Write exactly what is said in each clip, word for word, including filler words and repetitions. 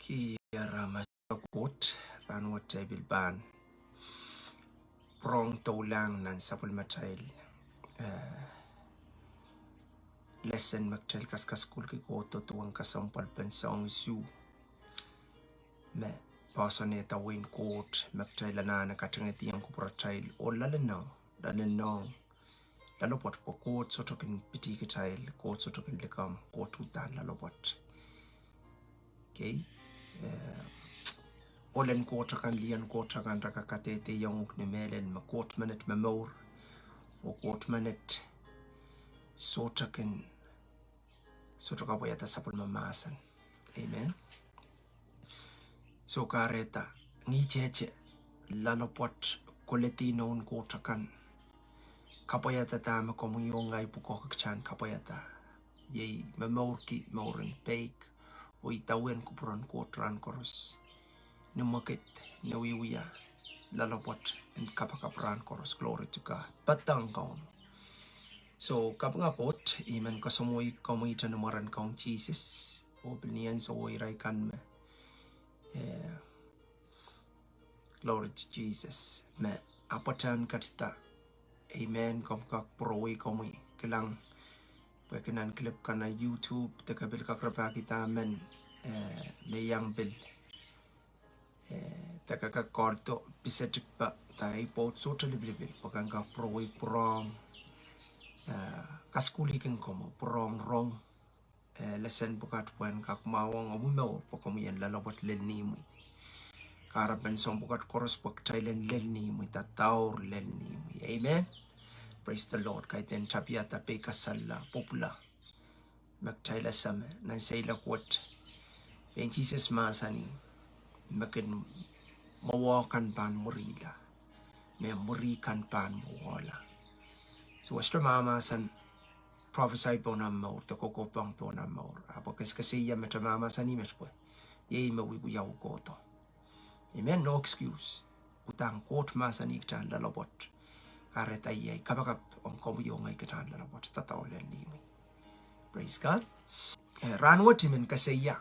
Ki aramas koaros, rahnwet I pil pahn rong doulahng nan sapwellimatail, eh, lesen me kitail kaskasukuhlki kohdo duwen kesempwalpen soahng isuh me poahsoanehda wehin Koht me kitail anahne katingediong kupwuratail oh loalenohng, loalenohng loalopwoat, pwe Koht sohte kin piti kitail, Koht sohte kin likamw, Koht uhdahn loalopwoat. Okay. Eh, ohlen Koht akan, lien Koht akan, re kak kadehdehiong uhk ni mehlel me Koht menet momour, oh Koht menet sohte kin, sohte kapwaiada sapwellime mahsen. Amen. So kahrehda, ngihtehte loalopwoat koledi noun Koht akan kapwaiada dahme komwi oh ngehi pwukoa kitail en kapwaiada. Iei momourki mouren peik oh idawehn kupwuren Koht rahn koaros. Ni mwekid, ni wiewia, loalopwoat en kapakap rahn koaros, glory to God. Padahk Kauno. So kapinga Koht, I men kasamwoh komwi ni mwaren Kaun Sises. Oh pil ni ansou irail kan me, eh, glory to Jesus, me apwtehn ketida. Amen. Komw kak pwurowei komwi kilang pwehki nan clip kan nan YouTube, de ke pil kak rapahkihda men, eh, me iang pil, eh, de ke kak kohdo pisetikpe, de ei pwoud sohte lipilipil, pwe ke kak pwurowei pwurehng, eh, kasukuhlihkin komwi, pwurehng rong, eh, lesen pwukat pwehn kak mwahuwong omwi mour pwe komwi en loalopwoat lel imwi. Kahrepen soahng pwukat koaros pwe kitail en lel imwi, dadaur lel imwi. Amen. Praise the Lord. Kaidehn tapihada peikasalla pwopwula me kitail ese me nan seiloak wet, pein Sises mahsanih me kin mwowe kan pahn mwurihla, me mwuri kan pahn mwowe. So e sohte mahmahsen prophesy pohn omw mour, de kokohpong pohn omw mour. Ahpw e kesekeseia me e mahmahsanih met pwe iei me wiewia kohdo. Amen. No excuse. Uhdahn Koht mahsanih kitail en loalopwoat. Kahrehda iei kapakap ong komwi oh ngehi kitail en loalopwoat, dadaur lel imwi. Praise God. Eh, rahn wet I men koasoia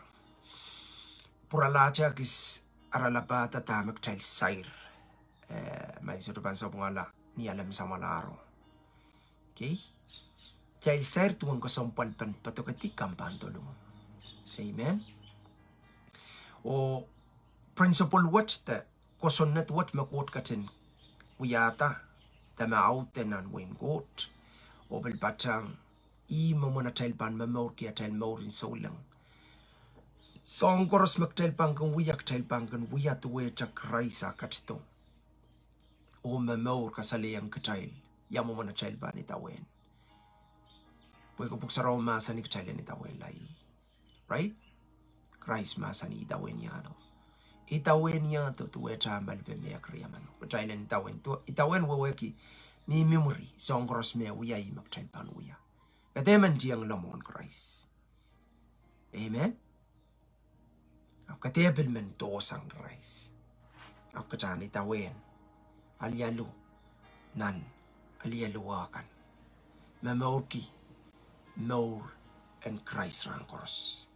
pwuralahte kis aralapahda dahme kitail sair, eh, ma I sohte pahn sapwungala ni alem samwalahro. Okay. Kitail sair duwen kesempwalpen padokedi kan pahn dolung. Amen. Oh principle wet de kosonned wet me Koht ketin wiahda, de me aude nan wehin Koht, oh pil patehng ih mwomwen atail pahn momourki atail mouren souleng. Soahng koaros me kitail pahn kin wia, kitail pahn kin wia duwehte Krais ah ketido oh momour kasalehiong kitail ia mwomwen atail pahn idawehn. Pwehki Pwuhk Sarawi mahsanih kitail en idawehn laih. Right? Krais mahsanih idawehn iahno. Idawehn iahno duwehte ah malipe mehk riemeno. Kitail en idawehn, idawehn wehwehki me mihmi mwuri, soahng koaros me wia ih me kitail pahn wia. Ke dehr men tieng lomwohn Krais. Amen. Ahpw ke dehr pil men dohsang Krais. Ahpw kitail en idawehn alialu nan alieluwa kan. Momourki mour en Krais rahn koaros.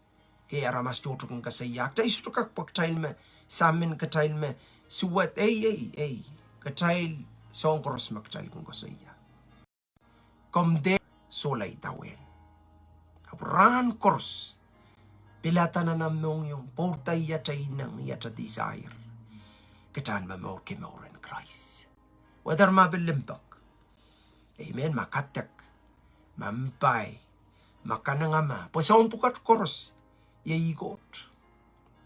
Ke aramas tohto kin koasoia, kitail sohte kak pwe kitail me samin, kitail me suwed, ei, ei, ei. Kitail soahng koaros me kitail kin koasoia. Komw dehr sohla idawehn. Ahpw rahn koaros pilada nan omw mohngiong, pwourda iet ineng, iet desire. Kitail en momourki mouren Krais. Whether ma pil limpoak. Amen. Ma kadek, ma mpai, ma kanengamah. Pwe soahng pwukat koaros iei Koht.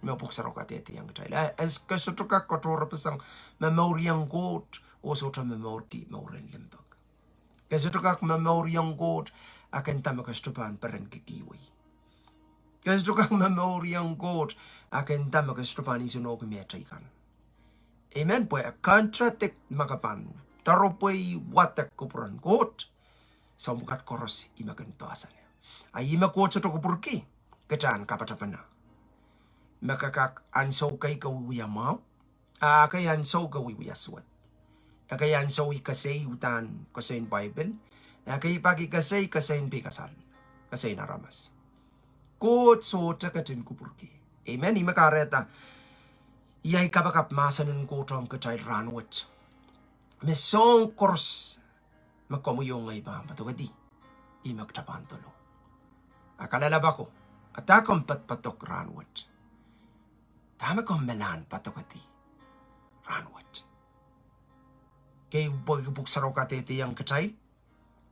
Me Pwuhk Sarawi kadehdehiong kitail. Eh, eh, ke sohte kak katohrepeseng momouriong Koht oh sohte momourki mouren limpoak. Ke sohte kak momouriong Koht, a ke nda me ke sohte pahn peren kikihwei. Ke sohte kak momouriong Koht, a ke nda me ke sohte pahn nsenohki mehteikan. Amen. Pwe e contradict ma ke pahn doropwe wadek kupwuren Koht. Soahng pwukat koaros I men kin poahsoan. A ih me Koht sohte kupwurki, kitail en kapatapene. Me ke kak ansou kei ke wiewia mwahu, a ekei ansou ke wiewia suwed. Ekei ansou I kesei uhdahn kesein Baibel. Ekei pak I kesei kesein peikasal, kesein aramas. Koht sohte ketin kupwurki. Amen. Ih me kahrehda iei kapakap mahsen en Koht ong kitail rahnwet. Me soahng koaros me komwi oh ngehi pahn poadokedi, ih me kitail pahn douluhl. A kalelapak ko, a dahme komw poadopoadok rahnwet? Dahme komw melahn poadokedi rahnwet? Kei, pwehki pwuhk sarawi kadehdehiong kitail.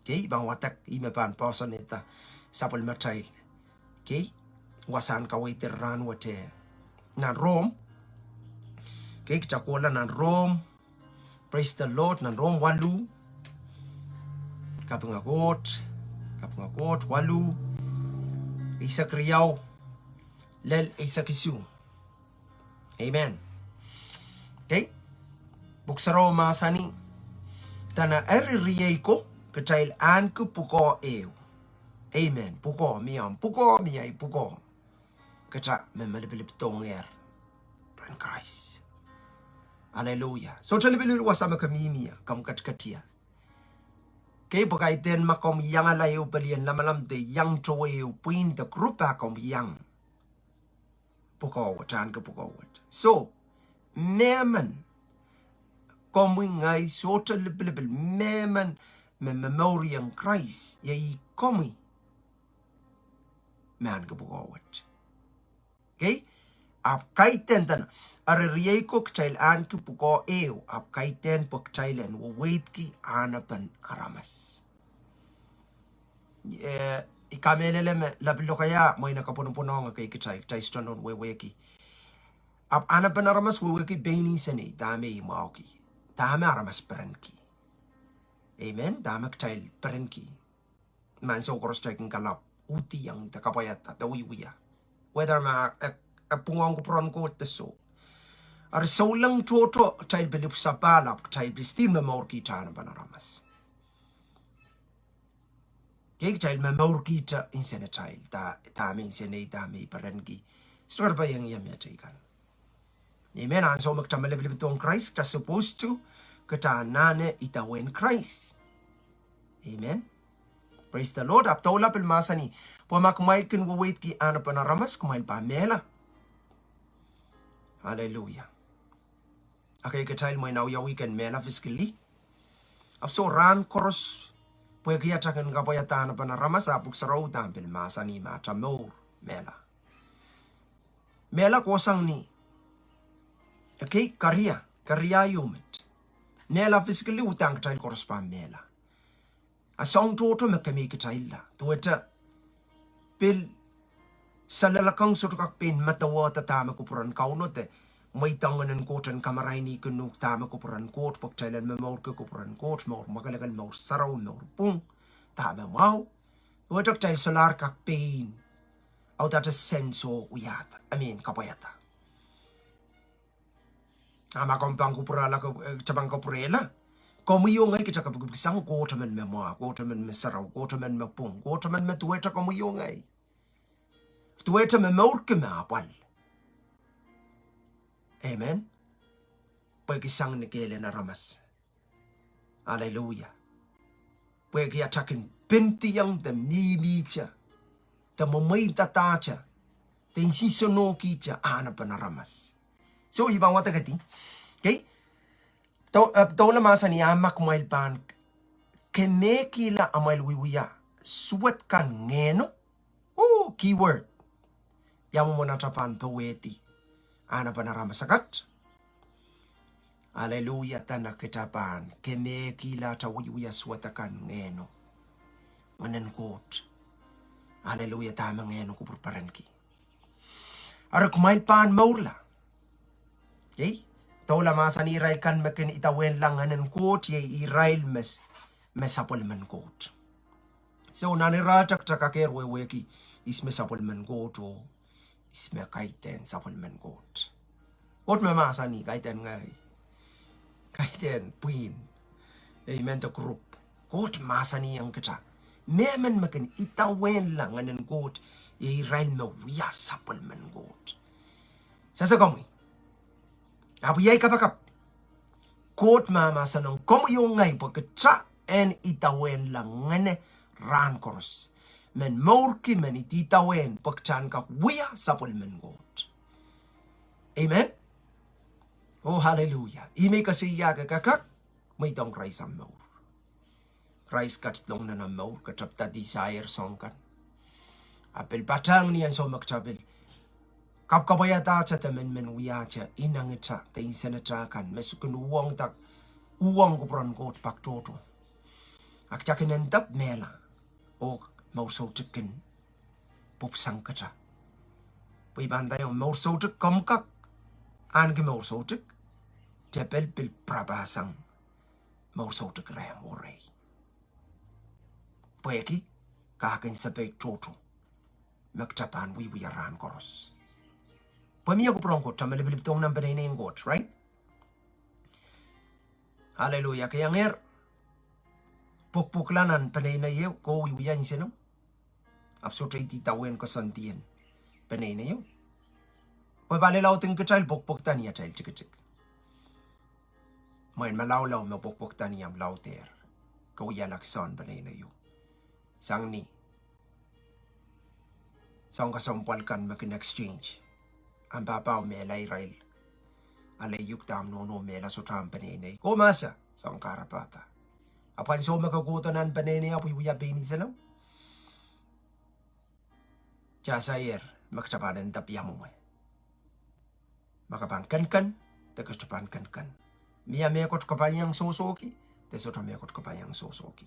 Kei, pahn wadek ih me pahn poahsoanehda sapwellimatail. Kei, wasahn kaweid rahnwet, eh, nan Rom. Kei, kitail kohla nan Rom. Praise the Lord, nan Rom waluh. Kapinga Koht, kapinga Koht, waluh. Eisek riau, lel eisek isuh. Amen. Kei, pwuhk sarawi mahsanih, dene eri riei ko, kitail ahneki pwukoa ehu. Amen. Pwukoa, mie omw pwukoa, mie ahi pwukoa. Kitail me malipilipdohngehr rehn Krais. Aleluia. Sohte lipilipil wasa me ke mihmi ie, komw ketiket ie. Kei, pwe kaidehn ma komw iangala ehu pelien lamalam de iang towe ehu pwihn de group a komw iang pwukoa wet, ahneki pwukoa wet. So, mehmen komwi ngehi, sohte lipilipil, mehmen me momourieng Krais, iei komwi me ahneki pwukoa wet. Kei, ahpw kaidehn dene, eri riei ko kitail ahneki pwukoa ehu, ahpw kaidehn pwe kitail en weweidki ahnepen aramas. Eh, I kamehlele me lapil lokaia mwein e kapwunopwunohng kitail, kitail sohte nohn wehwehki. Ahpw ahnepen aramas wehwehki pein insenei, dahme I mwahuki. Dahme aramas perenki. Amen, dahme kitail perenki. Ansou koaros kitail kin kalap, uhdiong de kapwaiada de wiewia. Whether ma e, e pwungohng kupwuren Koht de soh. Eri souleng tohto kitail pil ipwsapahl ahpw kitail pil still momourkihte ahnepen aramas. Kei, kitail momourkihte insenatail, da, dahme insenei, dahme I perenki. Sohte kak pahn iang ie me teikan. Amen. Ansou me kitail malipilipdohng Krais, kitail supposed to, kitail anahne idawehn Krais. Amen. Praise the Lord. Ahpw doula pil mahsanih, pwe ma kumwail kin weweidki ahnepen aramas, kumwail pahn mehla. Hallelujah. Okay, kitail mwein awiawi ken mehla physically. Ahpw soh rahn koaros, pwehki atail kin kapwaiada ahnepen aramas, a pwuhk sarawi uhdahn pil mahsanih me atail mour mehla. Mehla kohsang ni, okay, career, career ieu met. Mehla physically uhdahn kitail koaros pahn mehla. A soahng tohto me kemehkitailla. Duwehte pil salelakong sohte kak pein medewehda dahme kupwuren Kauno de mweidohng Ngehn en Koht en kamarainihki uhk dahme kupwuren Koht, pwe kitail en momourki kupwuren Koht, mour mwakelekel, mour sarawi, mour pwung, dahme mwahu. Duwehte kitail solahr kak pein audaudehte sense oh wiahda, I mean, kapwaiada. A ma komw pahn kupwurala, kitail pahn kupwurehla, komwi oh ngehi kitail kapikipikisang Koht emen me mwahu, Koht emen me sarawi, Koht emen me pwung, Koht emen me duwehte komwi oh ngehi. Duwehte momourki me apwal. Amen. Pwehki sang ni kehlen aramas. Hallelujah. Pwehki atail kin peindiong de mihmihte, de mwemweidadahte, de nsensuwenohkihte ahnepen aramas. So, I pahn wadekedi. Okay? Dou-, eh, doula mahsanih a ma kumwail pahn kemehkihla amwail wiewia suwed kan Ngehno. Oh, keyword. Ia mwomwen atail pahn powehdi ahnepen aramas akat? Hallelujah, dene kitail pahn kemehkihla atail wiewia suwed kan Ngehno. Ngehn en Koht. Hallelujah, dahme Ngehno kupwurperenki. Eri kumwail pahn mourla. Ei, doula mahsanih irail kan me kin idawehnla Ngehn en Koht, iei irail me s-, me sapwellimen Koht. So, nan irail kitail kak wehwehki, ihs me sapwellimen Koht oh ihs me kaidehn sapwellimen Koht. Koht me mahsanih kaidehn ngehi, kaidehn pwihn, amen, de group. Koht mahsanihong kitail. Mehmen me kin idawehnla Ngehn en Koht, iei irail me wia sapwellimen Koht. Sehse komwi. Ahpw iei kapakap. Koht mahmahsanihong komwi oh ngehi pwe kitail en idawehnla ngehne rahn koaros. Men mourki, men idawehn pwe kitail en kak wia sapwellimen Koht. Amen. Oh, hallelujah. Ih me I koasoiahki ke kak mweidohng Krais ahmw mour. Krais ketilong nan ahmw mour, ke tepda desire soahng kan. A pil patehng ni ansou me kita pil kapwkapwaiada atail men men wiahte inengita de insenata kan me sohte kin uhwongda, uhwong kupwuren Koht pak tohto. A kita kin endap mehla oh mour soutik kin pwupwsang kita. Pwe I pahn nda ong mour soutik komw kak ahneki mour soutik, tepel pil prapasang mour soutik rehmw oh rehi. Pwehki ke kin sapeik tohto me kita pahn wiewia rahn koaros. Pwe mie kupwuren Koht, kita me lipilipdohng nan peneinei en Koht, right? Hallelujah. Ke iangehr pwukpwukla nan peneinei ieu, ke wiewia insenomw, ahpw sohte idawehn koasoandi en peneinei ieu. Pwe pali laud en kitail pwukpwukda ni atail tikitik. Mwein malaulau me pwukpwukda ni ahmw laudehr, ke wiahla kihsehn peneinei ieu. Sang ni soahng kesempwal kan me kin exchange. Ahmw pahpa mehla irail, ale I uk de ahmw nohno mehla sohte ahmw peneinei. Ke mahs, soahng kahrepahda. Ahpw ansou me ke kohdo nan peneinei ahpw wiewia pein insenomw, kita sair me kita pahn endap ia mwomwe. Ma ke pahn kenken, de ke sohte pahn kenken. Mie mehkot ke pahn iang sohsohki, de sohte mehkot ke pahn iang sohsohki.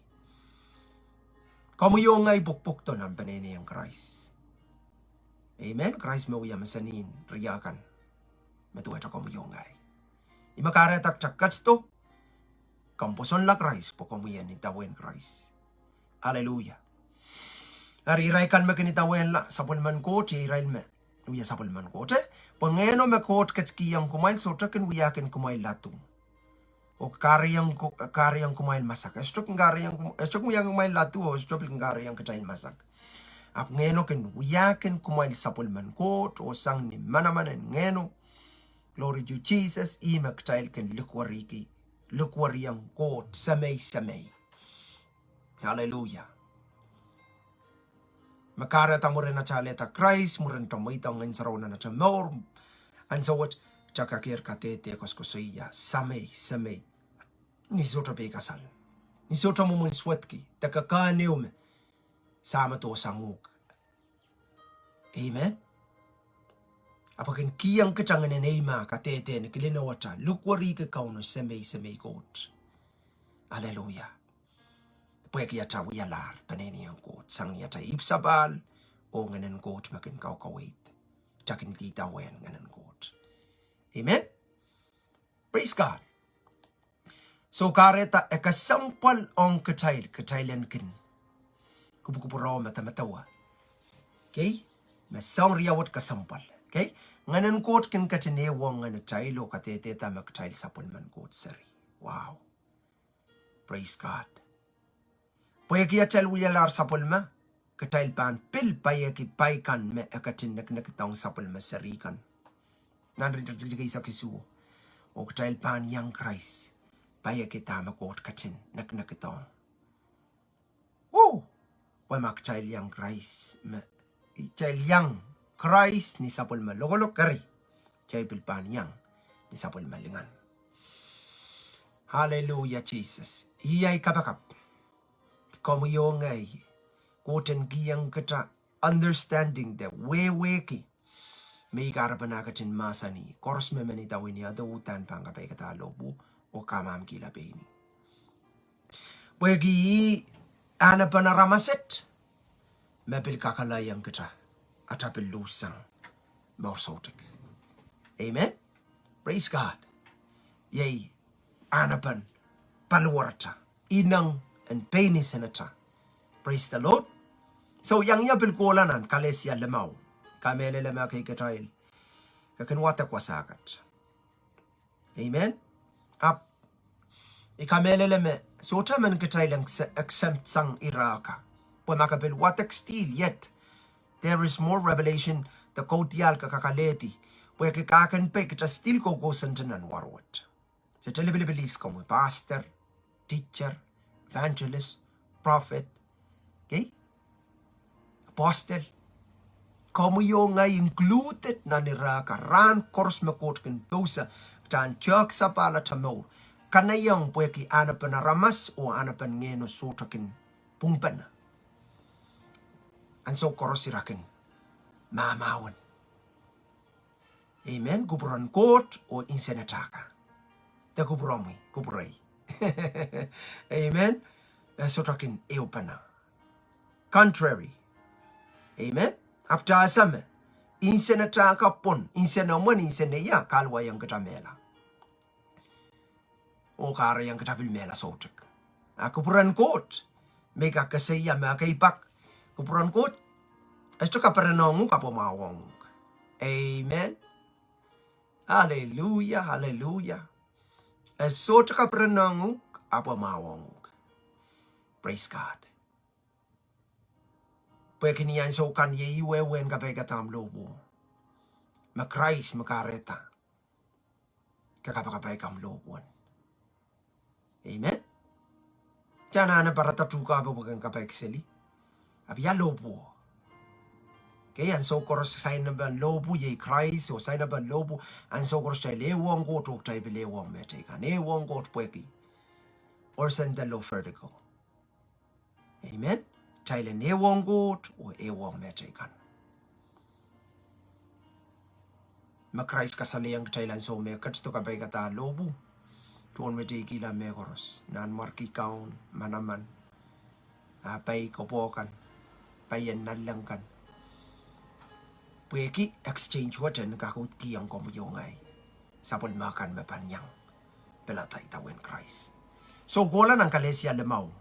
Komwi oh ngehi pwukpwukdo nan peneinei en Krais. Amen. Krais me wia mesenin riau kan me duwehte komwi oh ngehi. Ih me kahrehda kita ketido, komw pwosonla Krais pwe komwi en idawehn Krais. Hallelujah. Eri irail kan me kin idawehnla sapwellimen Koht, irail me wia sapwellimen Koht, eh? Pwe Ngehno me Koht ketikihong kumwail sohte kin wiahkin kumwail ladu oh kahrehiong ku-, kahrehiong kumwail masak. E sohte kin kahrehiong kum-, e sohte kin wiahkin kumwail ladu oh e sohte pil kin kahrehiong kitail masak. Ahpw Ngehno kin wiahkin kumwail sapwellimen Koht oh sang ni manaman en Ngehno. Glory to Jesus, ih me kitail kin likwerihki, likwerihong Koht Semei, Semei. Hallelujah. Me kahrehda mwurin atail alehda Krais, mwurin atail mweidohng Ngehn Sarawi nan atail mour, ansou wet kita kakehr kadehde koasokoasoia, Semei, Semei, ni sohte peikasal, ni sohte mwomwen suwedki, de ke kak ehu me Sahmo dohsang uhk. Amen. Ahpw e kin kihong kita ngehnen eimah, kadehde ni kilin ewata, likwerihki Kauno, Semei, Semei Koht. Hallelujah. Pwehki atail wialahr peneinei en Koht sang ni atail ipwsapahl oh ngehnen Koht me kin kaukaweid, kita kin idawehn ngehnen Koht. Amen. Praise God. So kahrehda e kesempwal ong kitail, kitail en kin kupwukupwuromw medemedewe. Okay? Me soang riau wet kesempwal. Okay? Ngehnen Koht kin ketin ehuong ngehnitail oh kadehdehda me kitail sapwellimen Koht seri. Wow. Praise God. Pwehki atail wialahr sapwellime, kitail pahn pil paieki pai kan me e ketin nekinekidohng sapwellime seri kan. Nan iretikitik eisek isuh, oh kitail pahn iang Krais, paieki dahme Koht ketin nekinekidohng. Woo! Pwe ma kitail iang Krais, me, kitail iang Krais ni sapwellime lokolok eri, kitail pil pahn iang ni sapwellime lingan. Hallelujah, Jesus. Iei ai kapakap. Komwi oh ngehi, Koht en kihong kita understanding de wehwehki me I kahrepen ketin mahsanih, koaros me men idawehn ih, ede uhdahn pahn kapaikada lohpwuo oh kamamkihla pein ih. Pwehki ih ahnepen aramas et me pil kakalahiong kita, atail pil luhssang mour soutuk. Amen. Praise God. Iei ahnepen paliwarata, ineng en pein insenata. Praise the Lord. So iang ia pil kohla nan Kalesia limau. Kamehlele me ekei kitail, ke kin wadek wasa kat. Amen. Ahpw I kamehlele me sohte emen kitail en ex-, exempt sang ira ka. Pwe ma ke pil wadek still yet, there is more revelation de kaudiahl ke kak alehdi. Pwehki ke kin pei kita still koukousoan nan warohng wet. Se te lipilipil ihs komwi, pastor, teacher, evangelist, prophet, okay? Apostle. Komwi oh ngehi included nan ire kan, rahn koaros me Koht kin pousehla, kitail en tehk sapahl atail mour. Kanaieng pwehki anahnepen aramas oh anahnepen Ngehno sohte kin pwungpene. Ansou koaros ira kin mahmahwen. Amen. Kupwuren Koht oh insenatail kan. De kupwuromwi, kupwurei. Amen. E sohte kin ehupene. Contrary. Amen. Ahpw kitail ese me insenatail kan pwon, insenomwen, inseneia, kahluwaiong kitail mehla. Oh kahrehiong kitail pil mehla soutuk. A kupwuren Koht, me I kak koasoia me ekei pak, kupwuren Koht, e sohte kaperenohng uhk ahpw e mwahuwong uhk. Amen. Aleluia, aleluia. E sohte kaperenohng uhk ahpw e mwahuwong uhk. Praise God. Pwehki ni ansou kan iei wehwehn kapaikada ahmw lohpwuo. Me Krais me kahrehda ke kapakapaik ahmw lohpwuo. Amen. Kitail anahne pwarada tuhke pwe ke kin kapaik seli. Ahpw ia lohpwuo? Kei, ansou koaros sainehpen lohpwu iei Krais, oh sainehpen lohpwu, ansou koaros kitail ehuong Koht oh kitail pil ehuong mehteikan. Ehuong Koht pwehki horizontal oh vertical. Amen. Kitail en ehuong Koht oh ehuong mehteikan. Me Krais kasalehiong kitail ansou me ketido kapaikada lohpwu, tohn meteikihla mehkoaros, nanmwarki kaun, manaman, a pai koapwokan, paien nanleng kan. Pwehki exchange wet en kak uhd kihong komwi oh ngehi sapwellime kan me pahn iang pilada idawehn Krais. So kohla nan Kalesia limau.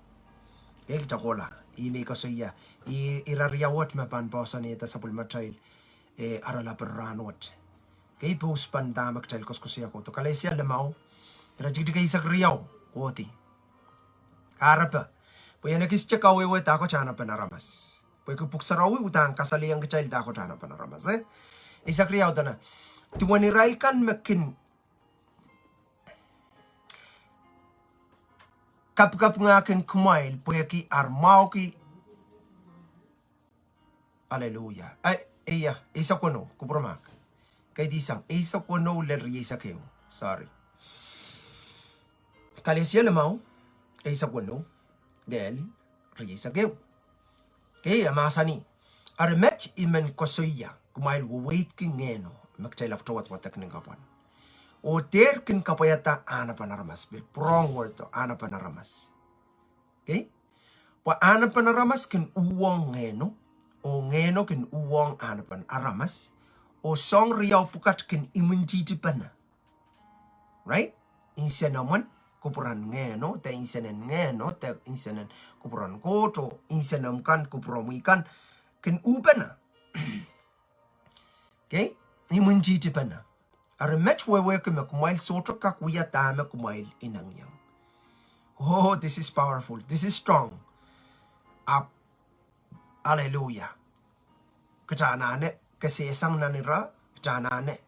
Kei, kitail kohla. Ih me I koasoia, ih ire riau wet me pahn poahsoanehda sapwellimatail, eh, oaralap en rahn wet. Kei, pwe uspen dahme kitail koasokoasoia kohdo. Kalesia limau, ire tikitik eisek riau kohdi. Kahrepe. Pwe I en ekiste kawehwe dahkot anahnepen aramas. Pwehki Pwuhk Sarawi uhdahn kasalehiong kitail dahkot anahnepen aramas, eh? Eisek riau dene, duwen irail kan me kin kapikapingahkin kumwail pwehki ar mwahuki. Aleluia. Ai, ia, eisek weneu, kupwuromahk. Kaidehn sang, eisek weneu lel rieisek ehu. Sorry. Kalesia limau, eisek weneu lel rieisek ehu. Kei, e mahsanih, eri met I men koasoia, kumwail weweidki Ngehno me kitail ahpwtehn wadwadek nin kapwan. Oh dehr kin kapwaiada anahnepen aramas, pil pwurehng word o anahnepen aramas. Kei? Pwe anahnepen aramas kin uhwong Ngehno, oh Ngehno kin uhwong anahnepen aramas, oh soahng riau pwukat kin imwintihtipene. Right? Insenomwen, kupwuren Ngehno, de insenen Ngehno, de insenen kupwuren Koht, oh insenomw kan, kupwuromwi kan, kin uhpene. Kei? Imwintihtipene. Eri met wehwehki me kumwail sohte kak wia dahme kumwail inengieng. Oh, this is powerful. This is strong. Ahpw, aleluia. Kitail anahne kesehsang nan ira, kitail anahne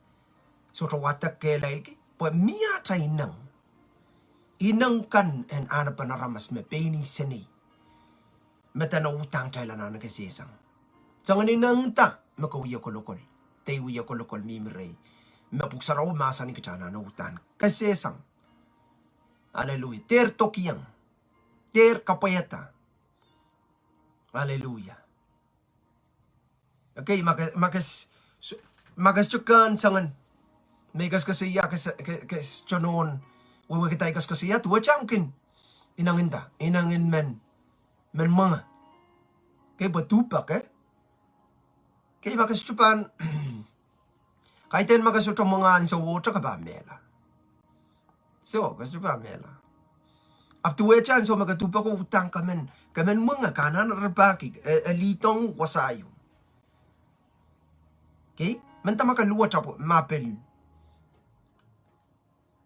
sohte wadek kehlailki, pwe mie atail ineng. Ineng kan en anahnepen aramas me pein insenei. Me dene uhdahn kitail anahne kesehsang. Soangen ineng da me ke wie kolokol, de I wie kolokol mihmi rehi. Me Pwuhk Sarawi mahsanih kitail anahne uhdahn kesehsang. Aleluia. Dehr dokieng. Dehr kapwaiada. Aleluia. Okay, ma ke, ma ke s-, ma ke sohte kehn soangen me I koasokoasoia, ke s-, ke, ke sohte nohn wehwehkihda I koasokoasoia, duwehte ahmw kin ineng nda, ineng men, men mwenge. Okay, pwe duhpek, eh? Okay, ma ke sohte pahn, kaidehn ma ke sohte mwenge ansou ohte ke pahn mehla. So, ke sohte pahn mehla. Ahpw duwehte ansou me ke duhpeko uhdahn ke men, ke men mwenge, ke anahne rapahki, e, e lihdohng wasa ieu. Okay? Mendahte ma ke luwet ahpw ma pil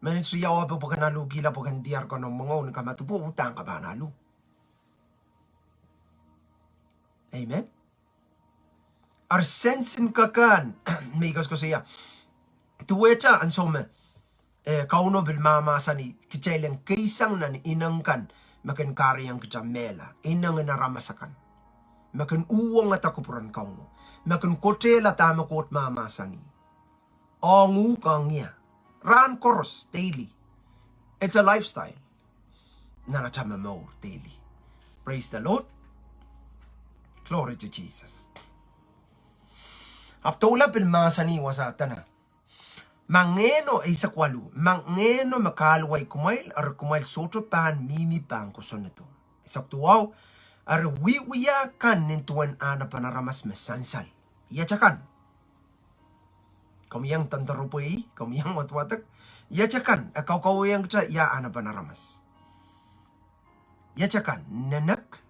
minit riau ape pwe ke en aluhkihla pwe ke en diar kanohn mwenge ni kamadipw o, uhdahn ke pahn alu. Amen. Eri sensen kak kan me I koasokoasoia, duwehte ansou me, eh, Kauno pil mahmahsanih kitail en keisang nan ineng kan me kin kahrehiong kitail mehla, ineng en aramas akan. Me kin uhwongada kupwuren Kauno. Me kin kotehla dahme Koht mahmahsanih. Ong uhk, ong ie. Rahn koaros, daily. It's a lifestyle. Nan atail momour daily. Praise the Lord. Glory to Jesus. Ahpw doula pil mahsanih wasa dene, ma ngehno, eisek waluh, ma ngehno me kahluwa kumwail, eri kumwail sohte pahn mihmi pahn kosonnedo. Eisek duwau, eri wiewia kan nin duwen ahnepen aramas me sansal. Iet akan. Komw iang doadoahk pwe, komw iang wadwadek. Iet akan, e kaukauwehkihda ia ahnepen aramas. Iet akan, nenek,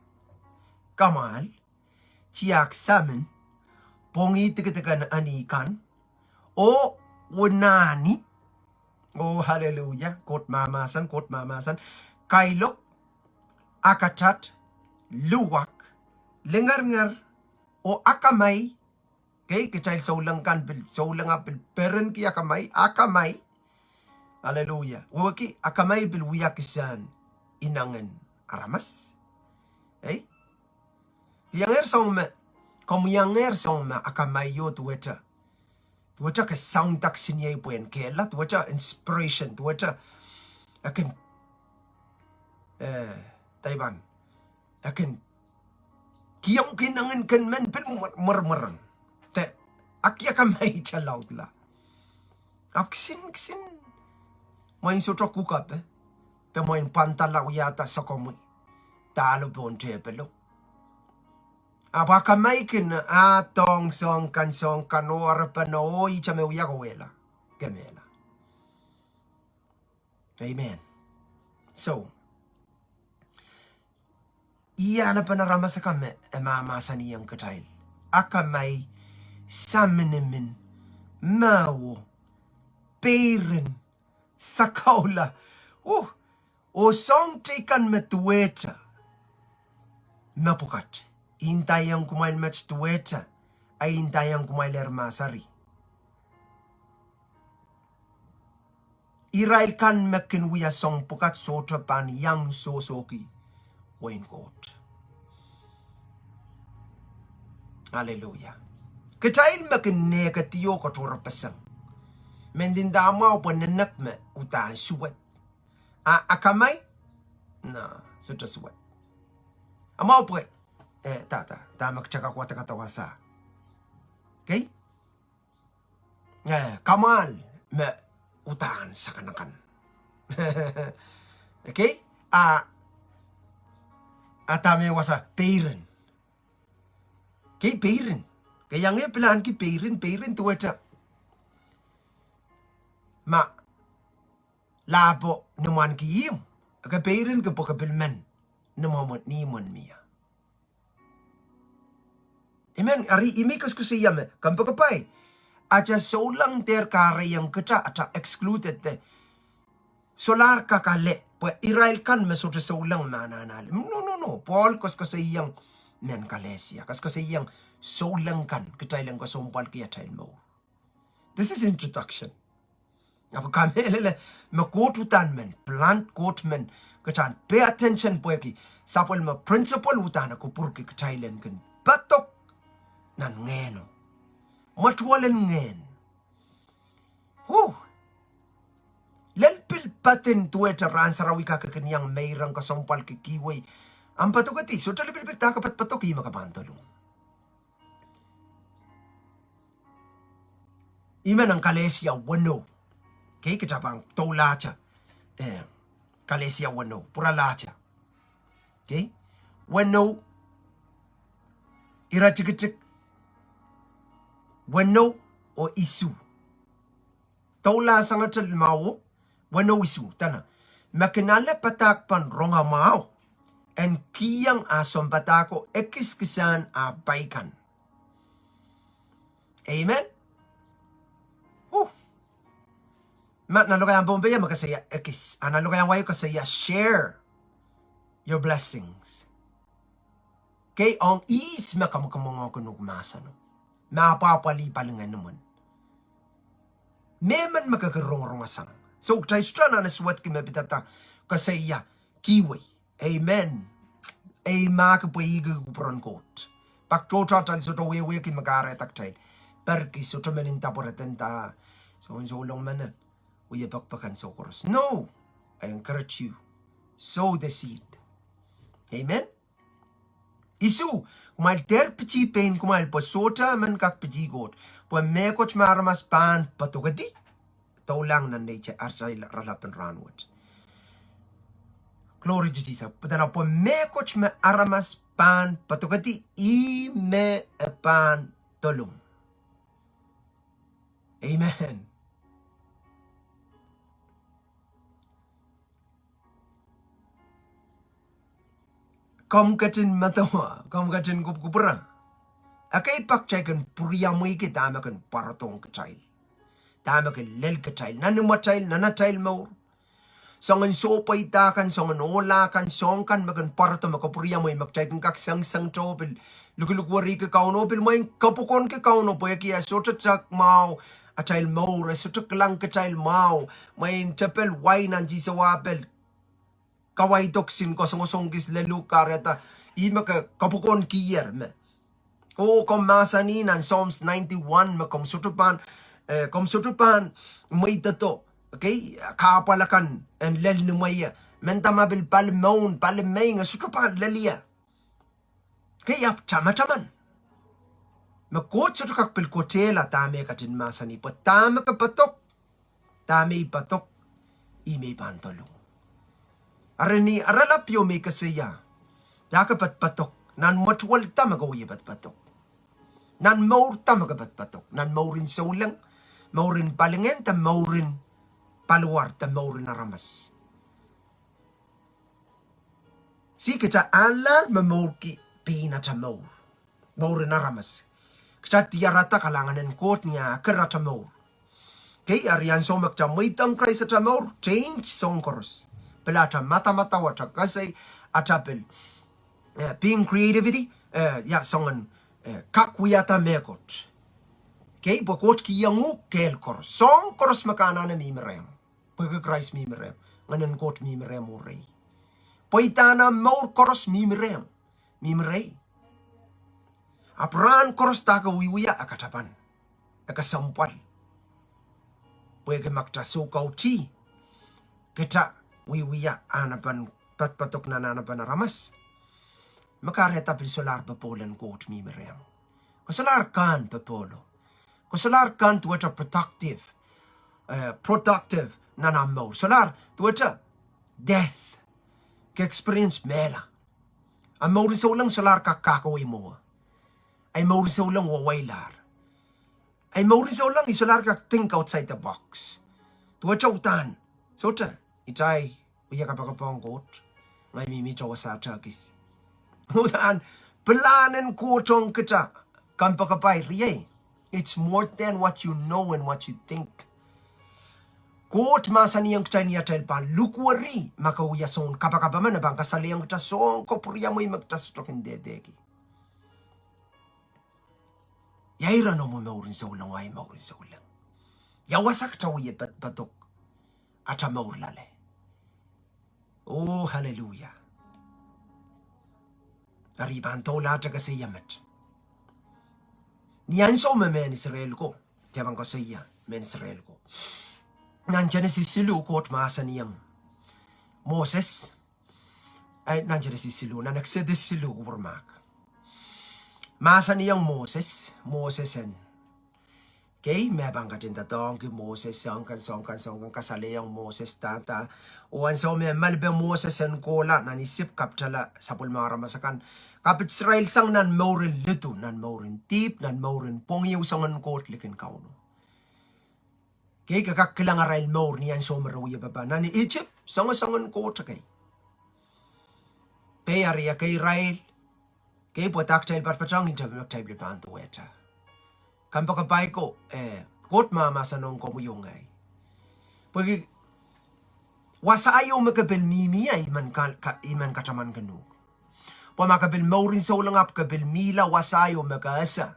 kamwahl, tiahk samin, pwongih dikedik en eni kan, oh, oh nahni, oh, hallelujah, Koht mahmahsen, Koht mahmahsen, kailok, akatat, luwak, lingeringer, oh akamai. Kei, kitail souleng kan pil, souleng ahpw pil perenki akamai, akamai. Hallelujah. Wehwehki akamai pil wia kisehn inengen aramas. Ei? Iangehr song me, komw iangehr song me akamai o duwehte. Duwehte ke sound ak seniei pwehn kehla, duwehte inspiration, duwehte, e kin, eh, daipan. E kin kihong inengen kin men pil mwer-, mwermweren. De, ak ia akamai te laudla. Ahpw kisin, kisin. Mwein sohte kukape. De mwein pwandala wiahda sokomwi. Dahlo pohn tepelo. Ahpw akamai kin, ah, dohng soahng kan, soahng kan, oh, arapen, oh, ihte me wia kawehla. Kemehla. Amen. So, ia ahnepen aramas akan me e mahmahsanihong kitail. Akamai, saminimin, mwahu, peirin, sakaula. Uh, oh soahng teikan me duwehte. Mepwukat. Indaiong kumwail met duwehte. A indaiong kumwail er masari. Irail kan me kin wia soahng pwukat sohte pahn iang sohsohki wehin Koht. Hallelujah. Kitail me kin nehkedi oh katohrepeseng. Mendinda mwahu pwe nenek me uhdahn suwed. A, akamai? Na, sohte suwed. A mwahu pwe, eh, dada, dahme kitail kak wadek wasa. Kei? Eh, kamwahl me uhdahn sakanakan. Kei? A, a dahme wasa peirin. Kei peirin. Kei iang e pil ahneki peirin, peirin duwehte. Ma lahpo ni mwahnki ihmw. Ke peirin ke pwe ke pil men. Ni mwo-, ni imwen mie. Amen. Eri ih me koasokoasoia me, kompoakepahi. Atail souleng dehr kahrehiong kitail, atail excluded de. Solahr kak ale, pwe irail kan me sohte souleng me anahne ale. No, no, no. Pohl koasokoasoiong mehn Kalesia. Koasokoasoiong souleng kan, kitail en kesempwalki atail mour. This is introduction. Ahpw kamehlele me Koht uhdahn men, plan Koht men, kitail en pay attention pwehki, sapwellime principle uhdahn e kupwurki kitail en kin padok nan ngehno. Mwetuwelen ngehn. Huh. Lel pil padin duwehte rahn sarawi kak kin iang meirong kesempwalki kihwei. Ahmw padokedi, sohte lipilipil dahme ke pad-, padok ih me ke pahn dolung. Ih me nan Kalesia weneu. Kei kitail pahn doulahte. Eh, Kalesia weneu, pwuralahte. Kei? Weneu, iretikitik, weneu oh isuh. Doula sangete limau, weneu isuh, dene. Me kin ale padahk pahn rongamwahu. En kihong ah sounpadahko ekis kisehn ah pai kan. Amen. Huh. Ma nan lokaiahn Pohnpei me koasoia ekis. A nan lokaiahn wai koasoia share your blessings. Kei ong ihs me kamwakamwengehki uhk mahseno. Me apwahpwalih palingehnomwen. Mehmen me ke kin rongorong sang. So, kitail sohte anahne suwedki me pidada koasoia kihwei. Amen. Ei mahk pwe ih kupwuren Koht. Pak tohto atail sohte wehwehki me kahrehda kitail perki sohte men inda pwe re denda soangen souleng men wie pekipek ansou koaros. No, I encourage you. Sow the seed. Amen. Isuh, kumwail dehr piti pein kumwail pwe sohte men kak piti Koht. Pwe mehkot me aramas pahn padokedi, doulahng nan neitail aratail ralap en rahnwet. Glory to Jesus. Pwe dahla pwe mehkot me aramas pahn padokedi, ih me e pahn dolung. Amen. Komw ketin medewe, komw ketin kupwukupwure. Ekei pak kitail kin pwuriamweiki dahme kin pwarodohng kitail. Dahme kin lel kitail. Nan imwatail, nan atail mour. Soangen sohpeida kan, soangen ohla kan, soahng kan me kin pwarodo me kapwuriamwei me kitail kin kak sengiseng to pil lukulukwerihki Kauno pil mwein kapokon ki Kauno pwehki e sohte tehk mwahu atail mour, e sohte kilang kitail mwahu, mwein tepel wai nan tisawa pil kawaidok sin kasongosong kis lelu kahrehda ih me ke kapokon kier me. Oh, komw mahsanih nan Psalms ninety-one me komw sohte pahn, eh, komw sohte pahn mweidodo. Okay, kahpwal akan en lel ni mweie. Mendahte ma pil pali mour, pali meinge sohte pahn lel ie. Okay, ahpw tamataman me Koht sohte kak pil kotehla dahme e ketin mahsanih pwe dahme ke padok, dahme I padok, ih me I pahn dolung. Eri ni aralap ieu me I koasoia, ia ke padpadok, nan mwetuwel da me ke wie padpadok. Nan mour da me ke padpadok, nan mour en souleng, mour en palingehn de mour en paliwar de mour en aramas. Sih kita anahne momourki pein ata mour. Mour en aramas. Kita diarada kalahngan en Koht ni ah eker ata mour. Okay, eri ansou me kita mweidohng Krais ata mour, change soahng koaros. Pil ata madamadau, ata kesei, ata pil, eh, being creativity, eh, ia soangen, eh, kak wiahda mehkot. Okay, pwe Koht kihong uhk kehl koaros. Soahng koaros me ke anahne mihmi rehmw. Pwehki Krais mihmi rehmw, Ngehn en Koht mihmi rehmw oh rehi. Pweidahn omw mour koaros mihmi rehmw, mihmi rehi. Ahpw rahn koaros da ke wiewia e katapan, e kesempwal. Pwehki ma kita soukautih, kita wiewia ahnepen padpadok nan ahnepen aramas. Me kahrehda pil solahr popohl en Koht mihmi rehmw. Ke solahr kehn popohlo. Ke solahr kehn duwehte productive, eh, productive nan omw mour. Solahr duwehte death. Ke experience mehla. Omw mour en souleng solahr kak kahkawei mwowe. Ahi mour en souleng waweilahr. Ahi mour en souleng I solahr kak think outside the box. Duwehte uhdahn sohte, ita I wia kapakap ong Koht, ngehi mihmihte wasa tehkis. Uhdahn pilahn en Koht ong kita, kompoakepahi riei. It's more than what you know and what you think. Koht mahsanihong kitail ni atail pahn lukweri ma ke wia soangen kapakap emen, e pahn kasalehiong kita soahng kapwuriamwei me kita sohte kin dehdehki. Ia ira noumw mour en souleng oh ahi mour en souleng? Ia wasa kita wie padpadok ata mour loale? Oh, hallelujah. Eri I pahn doulahte koasoia met. Ni ansou me mehn Israel ko, I pahn koasoia mehn Israel ko. Nan Genesis siluh Koht mahsanihong Moses, eh, nan Genesis siluh, nan Exodus siluh, kupwur mahk. Mahsanihong Moses, Moses en. Okay, me pahn ketin doadoahngki Moses, soahng kan, soahng kan, soahng kan, kasalehiong Moses dahda. Oh ansou me malipe Moses en kohla nan Isip, kapitala sapwellime aramas akan. Kapit Israel sang nan mour en lidu, nan mour en dihp, nan mour en pwongih ehu soangen Koht likin Kauno. Okay, ke kak kilang arail mour ni ansou me re wie papah nan Isip, soangen soangen koht kei. Okay, eri ekei irail. Okay, pwe da kitail patpatohng, ihte me kitail pil pahn duwehte. Kompoakepahi ko, eh, Koht mahmahsanihong komwi oh ngehi. Pwehki wasa ieu me ke pil mihmi ie, I men ka-, ka-, I men katamankin uhk. Pwe ma ke pil mour en souleng ahpw ke pil mihla wasa ieu me ke ese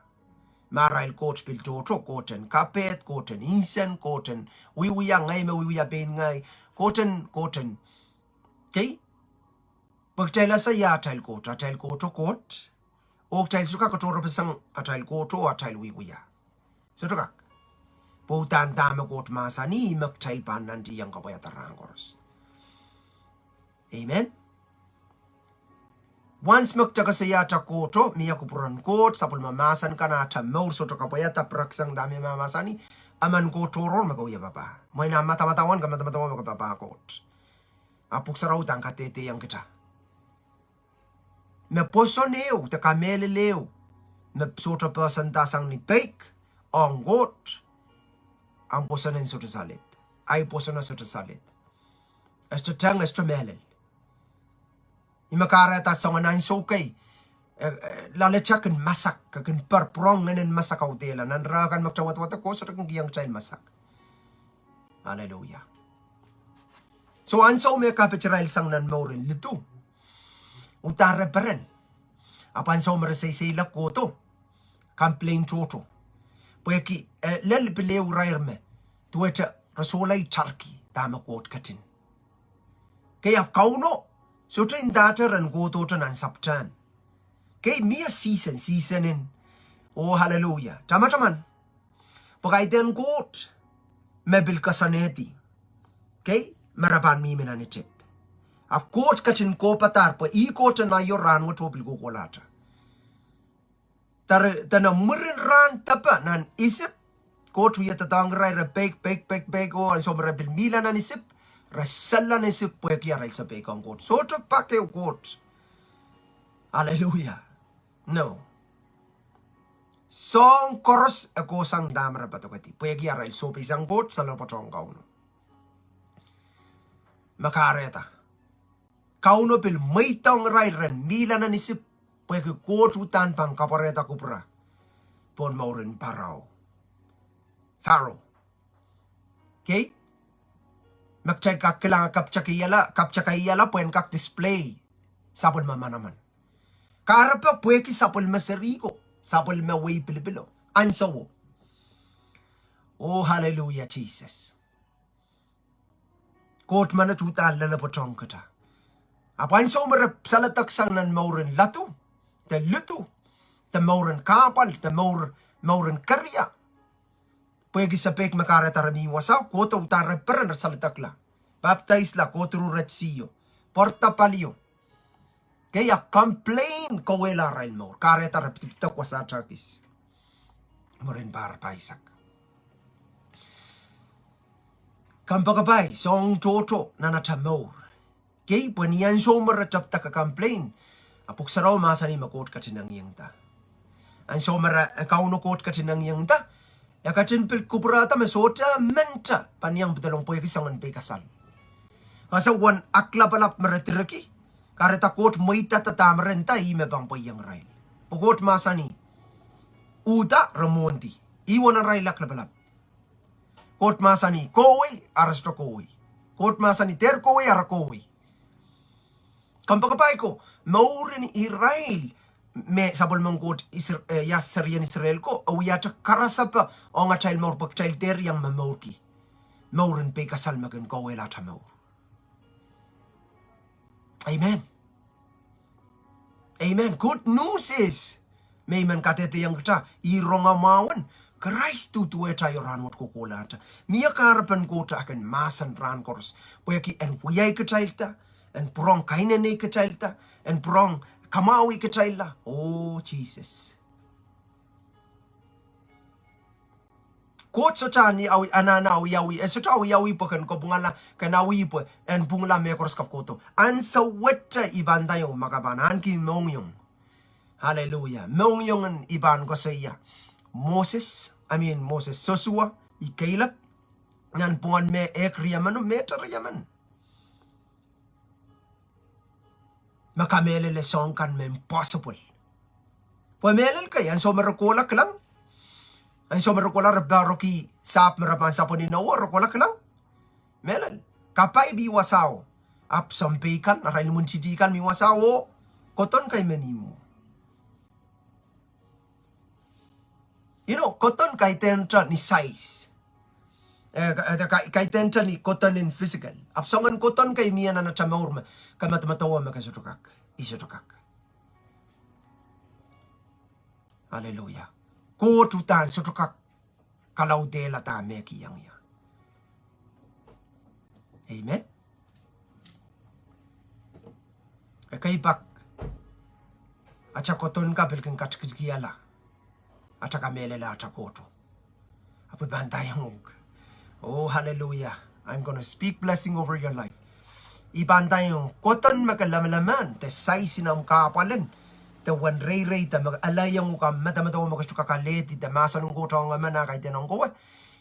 me arail koht pil tohto, koht en kapehd, koht en insen, koht en wiewia, ngehi me wiewia pein ngehi, koht en, koht en. Okay? Pwe kitail ese ia atail Koht, atail Kohto Koht, Oh kitail sohte kak katohrepeseng atail Koht oh atail wiewia. Sohte kak. Pwe uhdahn dahme Koht mahsanih me kitail pahn nantihong kapwaiada rahn koaros. Amen. Once me kitail koasoia atail Koht oh mie kupwuren Koht, sapwellime mahsen kan atail mour sohte kapwaiada, piraksang dahme e mahsanih, emen Koht tohrohr me ke wia papah. Mwein ah madamadau en ke madamadau me ke papah Koht. Ah Pwuhk Sarawi uhdahn kadehdehiong kitail me pwoson ehu de kamehlel ehu me sohte pwosonda sang ni peik ong Koht, ahmw pwoson en sohte salid. Ahi pwoson e sohte salid. E sohte teng, e sohte mehlel. Ih me kahrehda soangen ansou kei, eh, eh, loaletail kin masak, ke kin pwurehng ngehnen masak audehla. Nan reh kan me kitail wadwadek, Koht sohte kin kihong kitail masak. Hallelujah. So ansou me kapit irail sang nan mour en lidu, uhdahn re peren. Ahpw ansou me re seiseilek kohdo, complain tohto. Pwehki, eh, lel pil ehu irair me duwehte re sohla itarki dahme Koht ketin. Kei, ahpw Kauno sohte ndahte ren kohdohte nan sapwtehn. Kei, mie season, season en. Oh, hallelujah. Tamataman. Pwe kaidehn Koht me pil koasoanehdi. Kei, me re pahn mihmi nan Isip. Ahpw Koht ketin kohpadahr pwe ih Koht en aio, rahnwet oh pil kohkohlahte. Dene mwurin rahn depe nan Isip, Koht wie doadoahngki irail, re peik, peik, peik, peik, oh ansou me re pil mihla nan Isip, re sella nan Isip pwehki arail sapeikiong Koht. Sohte pak ehu Koht. Hallelujah. No. Soahng koaros e kohsang dahme re padokedi, pwehki arail sohpeisang Koht, salopoatohng Kauno. Me kahrehda Kauno pil mweidohng irail ren mihla nan Isip, pwehki Koht uhdahn pahn kapwarehda kupwura pohn mouren Parao. Pharaoh. Kei? Me kitail kak kilang, kapwaiada, kapwaiada pwehn kak display sapwellime manaman. Kahrepe pwehki sapwellime seri ko, sapwellime wehi pilipilo. Ansouo. Oh, hallelujah, Jesus. Koht menet uhdahn lelepoatohng kitail. Ahpw ansou me re saledek sang nan mouren ladu, de lidu, de mouren kahpwal, de mour, mouren keria. Pwehki sapeik me kahrehda re mih wasao, kohdo uhdahn re peren, re saledekla. Papidaisla, go through Red Sea o, pwarada palio. Kei, ahpw complain kawehla arail mour. Kahrehda re pidipidek wasa takis. Mwurin pahr pahisek. Kompoakepahi, soahng tohto nan atail mour. Kei, pwe ni ansou me re tepda complain, a Pwuhk Sarawi mahsanih me Koht ketin engiengda. Ansou me re, eh, Kauno Koht ketin engiengda, e ketin pil kupwurada me sohte mehn te pahn iang pedolong pwehki soangen peikasal. Kase uwen aklapalap me re direki, kahrehda Koht mweidada dahme re nda, ih me pahn pweiong irail. Pwe Koht mahsanih, uhda re mwohndi. Ih uwen arail aklapalap. Koht mahsanih kohwei, a re sohte kohwei. Koht mahsanih dehr kohwei, a re kohwei. Kompoakepahi ko, mouren irail me sapwellimen Koht Isr-, eh, ia, serien Israel ko, e wiahte karasepe ong atail mour pwe kitail dehr iang momourki mouren peikasal me kin kawehla atail mour. Amen. Amen. Good news is, me I men kadehdehiong kitail, ih rongamwahu en Krais duduwehte aio, rahnwet, kohkohlahte. Mie kahrepen Koht akan mahsen rahn koaros, pwehki en wiahki kitailda, en pwurehng kainene kitailda, en pwurehng kamwahwih kitailla. Oh, Jesus. Koht sohte anahne awiawih, e sohte awiawih pwe ken kopwungala, ken awih pwe en pwungla mehn koaros kapw kohdo. Ansou wet I pahn nda iong ma ke pahn ahneki mohngiong. Hallelujah. Mohngiong en I pahn koasoia. Moses, I mean Moses, Sosua, oh Kalep, nan pwungen me ehk riemen, me te riemen. Me kamehlele soahng kan me impossible. Pwe mehlel kei, ansou me re kohla kilang. Ansou me re kohla, re pahroki sahpw me re pahn sapwellime Noah, re kohla kilang. Mehlel, kapai mi wasao. Ahpw sounpei kan, arail imwintihti kan mi wasao, oh kodon kei me mi mwo. You know, kodon kaidehn te ni size. Eh, ka-, eh, ka-, kaidehn te ni kodon en physical. Ahpw soangen kodon kei mie nan atail mour me ke medemedewe me ke sohte kak, I sohte kak. Aleluia. Koht uhdahn sohte kak kalaudehla dahme e kihong ie. Amen. Ekei pak, atail kohdo kan pil kin katikitikihla atail kamehlele atail kohdo. Ahpw I pahn ndaiong uhk. Oh, hallelujah. I'm gonna speak blessing over your life. I pahn ndaiong uhk, kohdo me ke lamalam en, de sais en omw kahpwal en, de uwen reirei, de me aleiong uhk ahmw medemedewe me ke sohte kak alehdi, de mahsen en Koht ong emen ah kaidehn ong kowe.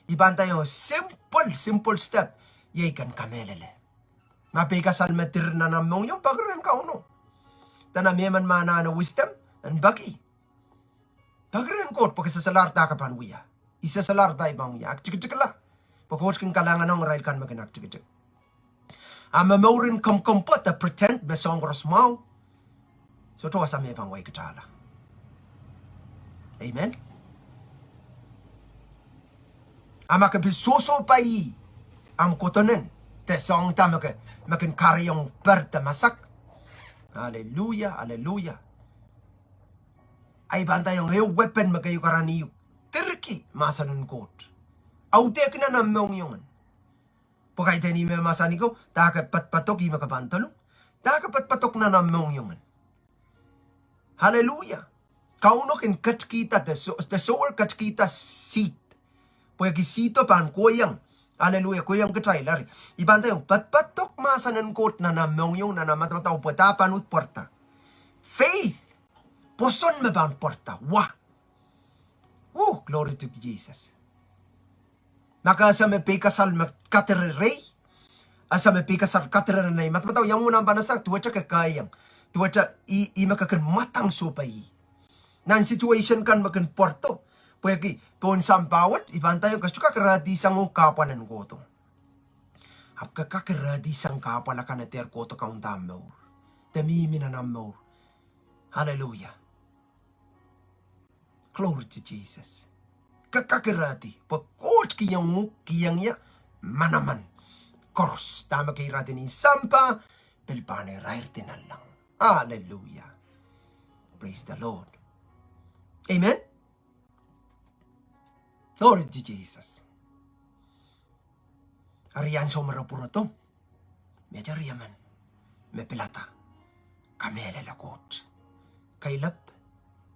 I pahn ndaiong uhk, simple, simple step, iei ken kamehlele. Ma peikasal me dir nan omw mohngiong, peki rehn Kauno. Dene mehmen me anahne wisdom, en peki. Peki rehn Koht, pwe ke solahr dah ke pahn wia. I solahr dah I pahn wia, aktikitikla. Pwe Koht kin kalahngan ong irail kan me kin aktikitik. A ma mouren komkompoad, de pretend me soahng koaros mwahu, sohte wasa me pahn wahkitala. Amen. A ma ke pil sohsohpai ih, ahmw kohdo en, de soahng dah me ke, me kin kahrehiong per de masak. Aleluia, aleluia. Ahi pahn ndaiong ehu weapon me keieu karanih uhk, direki mahsen en Koht. Audehki nan omw mohngiong en. Pwe kaidehn ih me mahsanih ko, dah ke poadopoadok ih me ke pahn dolung. Dah ke poadopoadok nan omw mohngiong en. Hallelujah. Kauno kin ketikihda, the sower ketikihda seed. Pwehki seed o pahn kohiong. Hallelujah. Kohiong kitail, eri I pahn ndaiong, poadopoadok mahsen en Koht nan omw mohngiong, nan omw madamadau pwe dah pahn uhd pwarada. Faith. Pwoson me pahn pwarada. Wah. Oh, glory to Jesus. Ma ke ese me peikasal me kadirerei, ese me peikasal kadirerei, madamadau iang mwo nan pahn ese duwehte ke kohiong, duwehte ih, ih me ke kin mwadang sohpai ih. Nan situation kan me kin pwarado, pwehki pohn sampah wet, I pahn ndaiong ke sohte kak irehdi sang uhk kahpwal en kohdo. Ahpw ke kak irehdi sang kahpwal akan me dehr kohdo kaunda omw mour. De mihmi nan omw mour. Hallelujah. Glory to Jesus. Ke kak irehdi, pwe Koht kihong uhk, kihong ie manaman koaros. Dahme ke irehdi ni sampah, pil pahn irairdi nanleng. Hallelujah. Praise the Lord. Amen. Glory to Jesus. Eri ansou me re pwurodo, mehte riemen me pilada kamehlele Koht. Caleb,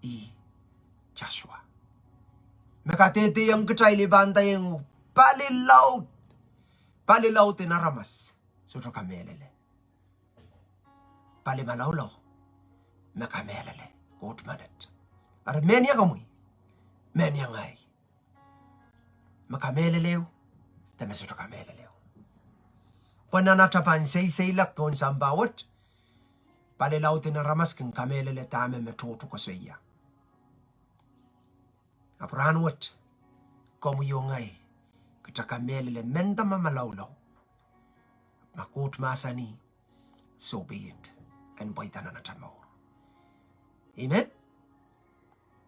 ih Joshua. Me kadehdehiong kitail I pahn ndaiong, palilaud, palilaud en aramas sohte kamehlele. Pali malaulau me kamehlele Koht menet. Eri mehnia komwi, mehnia ngehi, me kamehlele ehu, de me sohte kamehlele ehu. Pwe nan atail pahn seiseilak pohn sampah wet, palilaud en aramas kin kamehlele dahme me tohto koasoia. Ahpw rahnwet, komwi oh ngehi, kitail kamehlele mehnda me malaulau. Ma Koht mahsanih, so be it. En pweida nan atail mour. Amen.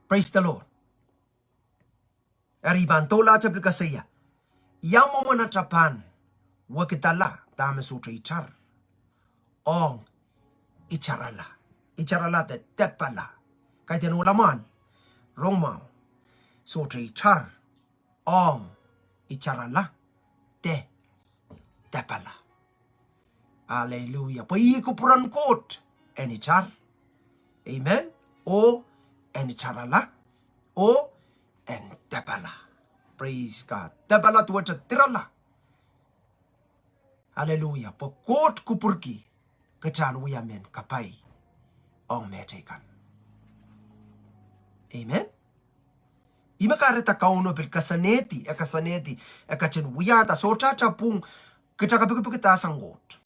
Praise the Lord. Eri I pahn doulahte pil koasoia, ia mwomwen atail pahn wekidala dahme sohte itar ong itarala. Itarala de depala. Kaidehn ohla mwahl, rong mwahu, sohte itar ong itarala de depala. Hallelujah. Pwe ih kupwuren Koht en itar. Amen. Oh en itarala, oh en depala. Praise God. Depala duwehte dirala. Hallelujah. Pwe Koht kupwurki kitail wia mehn kapai ong mehteikan. Amen. Ih me kahrehda Kauno pil koasoanehdi, e koasoanehdi, e ketin wiahda sohte atail pwung, kitail kapikipikdahsang Koht.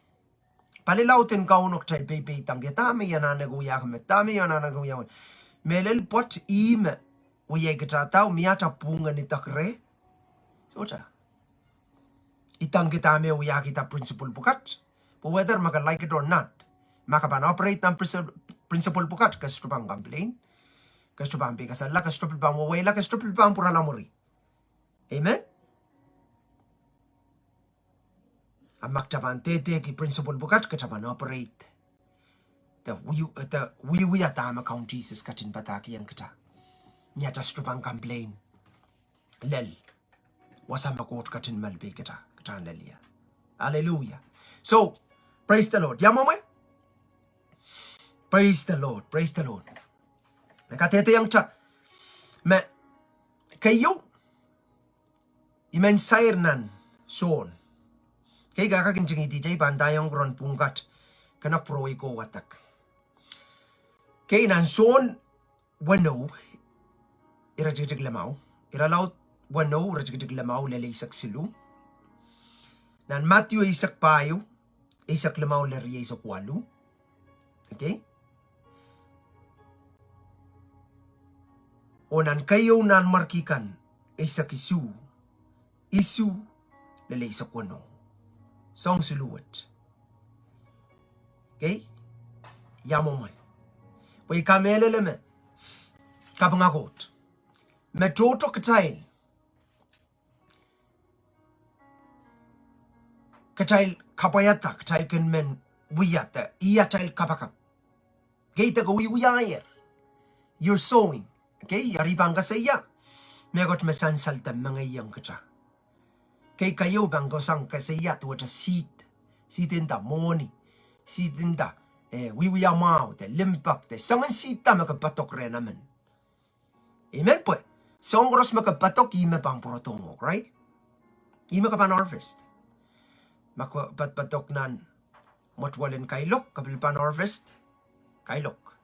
Palilaud en Kauno kitail peipeidengki, dahme I anahne ke wiahki met, dahme I anahne ke wiahki met. Mehlel pwoat ih me wiahiong kitail dahme atail pwung en idek reh. Sohte. I dengki dahme wiahkihda principal pwukat. Pwe whether ma ke like it or not, ma ke pahn operate nan principal pwukat, ke sohte pahn complain. Ke sohte pahn peikasalla, ke sohte pil pahn weweila, ke sohte pil pahn pwurala mwuri. Amen. A ma kitail pahn dehdehki principal pwukat, kitail pahn operate de wiewia dahme Kaun Sises ketin padahkihong kitail. Ni atail sohte pahn complain lel wasa me Koht ketin malipei kita, kita en lel ie. Hallelujah. So, praise the Lord. Ia mwomwe? Praise the Lord. Praise the Lord. Me kadehdehiong kita me keieu, I men sair nan Sohn. Kei, ke kak ntingihdi, I pahn ndaiong ron pwukat, ke kak pwurehng ko wadek. Kei, nan Sohn weneu, iretikitik limau. Irelaud weneu, iretikitik limau lel eisek siluh. Nan Madiu eisek pahieu, eisek limau lel rieisek waluh. Okay? Oh nan keieu Nanmwarki kan, eisek isuh, isuh lel eisek weneu. Soang siluh wet. Okay? Ia mwomwe? Pwe I kamehlele me kapinga Koht me tohto kitail, kitail kapwaiada, kitail kin men wia de ih atail kapakap. Kei, de ke wiwiahier, you're sowing. Kei, eri I pahn koasoia mehkot me sansal de mengeiong kita. Kei, keieu pahn kohsang koasoia duwehte seed, seed nda mwohni, seed nda, eh, wiewia mwahu de limpoak de soangen seed da me ke padok rehn emen. Amen. Pwe soang koaros me ke padok, ih me pahn pwurodohng uhk, right? Ih me ke pahn harvest. Ma ke padpadok nan mwetuwel en kailok, ke pil pahn harvest kailok.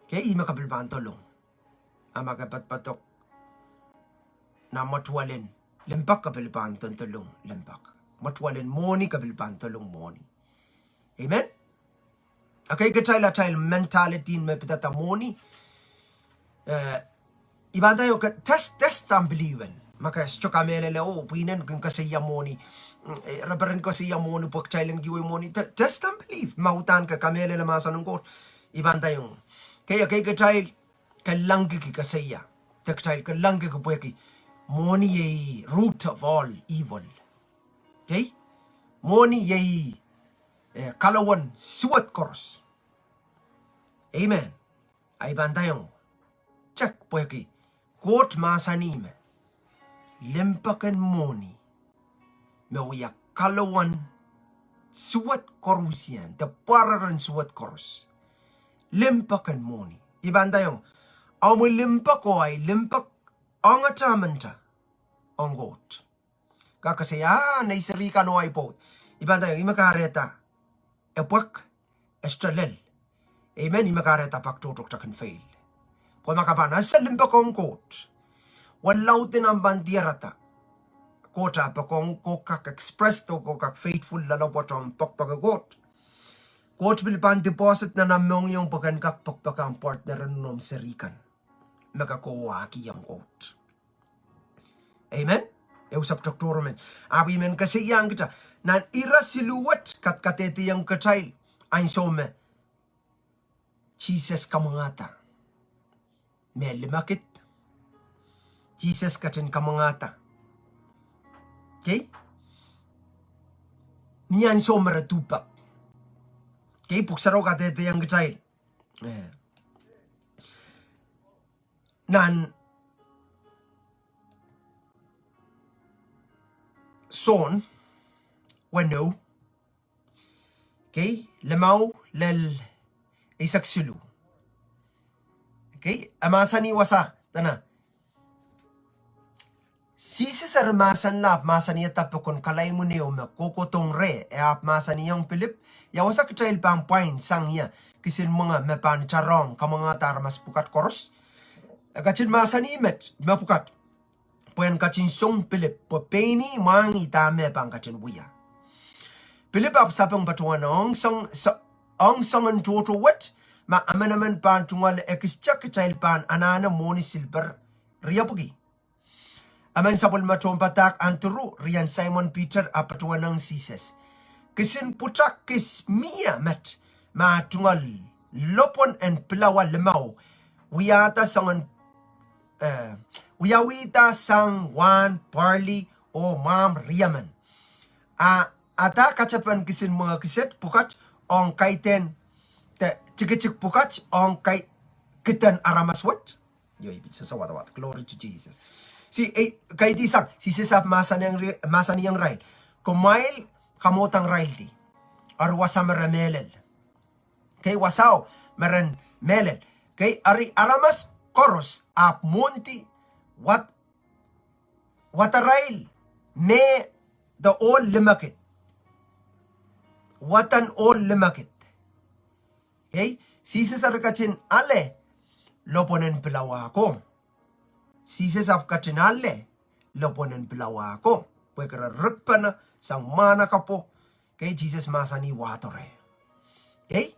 Kei, ih me ke pil pahn dolung. A ma ke padpadok nan mwetuwel en limpoak, ke pil pahn dondolung limpoak. Mwetuwel en mwohni, ke pil pahn dolung mwohni. Amen. Okay, kitail atail mentality me pidada mwohni. Eh, I pahn ndaiong ke test, test ahmw belief en. Ma ke sohte kamehlele oh pwihn en kin koasoia mwohni, mm, eh, re peren koasoia mwohni pwe kitail en kihwei mwohni. Te-, test ahmw belief. Ma udahn ke kamehlele mahsen en Koht, I pahn ndaiong. Kei, kei, kitail kelangki koasoia. De kitail kelangki pwehki mwohni iei root of all evil. Kei? Mwohni iei, eh, kalowen suwed koaros. Amen. A I pahn ndaiong, check pwehki Koht mahsanih me limpoak en mwohni me wia kalowen suwed koaruhsie, de pwareren suwed koaros. Limpoak en mwohni. I pahn ndaiong, omwi limpoak oh ahi limpoak ong atail manta ong Koht. Kak koasoia, ah, nei seri kan oh ahi pwoud. I pahn ndaiong, ih me kahrehda e pwek, e sohte lel. Amen, ih me kahrehda pak tohto kita kin fail. Pwe ma ke pahn ese limpoak ong Koht, walaudin omw pahn diarada Koht ah poakohng uhk, ke kak express de ke kak faithful loalopwoat omw poakpoake Koht. Koht pil pahn deposit nan omw mohngiong pwe ken kak poakpoake omw partner en omw seri kan me ke kohwahkihong Koht. Amen. Ehu sapwtok tohrohr men. Ahpw I men koasoiahng kita, nan ire siluh wet kat-, kadehdehiong kitail ansou me Sises kamwengehda. Me limekid, Sises ketin kamwengehda. Kei? Ni ansou me re duhpak. Kei, Pwuhk Sarawi kadehdehiong kitail. Eh. Nan Sohn weneu, kei, limau lel eisek siluh. Kei, e mahsanih wasa, dene, Sises eri mahsanihla, ahpw mahsanihada pokon kalaimwin ehu me kohkohdohng reh, e ahpw mahsanihong Pilip, ia wasa kitail pahn pwain sang ie kisin mwenge me pahn tarohng kamwengehda aramas pwukat koaros? E ketin mahsanih met, mepwukat, pwehn ketin song Pilip pwe pein ih mwahngih dahme pahn ketin wia. Pilip ahpw sapeng patohwan, ong soang, so-, ong soangen tohto wet, ma emenemen pahn tungoal ekis te, kitail pahn anahne mwohni silper riepwiki. Emen sapwellime tohnpadahk Andrew, riehn Saimon Piter, ahpw patohwan ong Sises, kisin pwutak kis mie met ma tungoal lopwon en pilawa limau, wiahda soangen, eh, wiawihda sang wahn, barley, oh mwahmw riemen. A, ada katepen kisin mwenge kiset pwukat ong kaidehn, de tikitik pwukat ong kai-, kiden aramas wet? Io, I pil sohte wadawad. Glory to Jesus. See, eh, kaidehn sang, Sises ahpw mahsanihong ri-, mahsanihong irail, kumwail kamwadang irail di. Eri wasa me re mehlel. Okay, wasao me re mehlel. Okay, eri aramas koaros ahpw mwohndi wad-, wadarail me de ohl limekid. Wadan ohl limekid. Okay, Sises eri ketin ale lopwonen pilawa ko. Sises ahpw ketin ale lopwonen pilawa ko. Pwehki re rikpene sang mwahnakapwo. Okay, Sises mahsanih wahdo reh. Okay,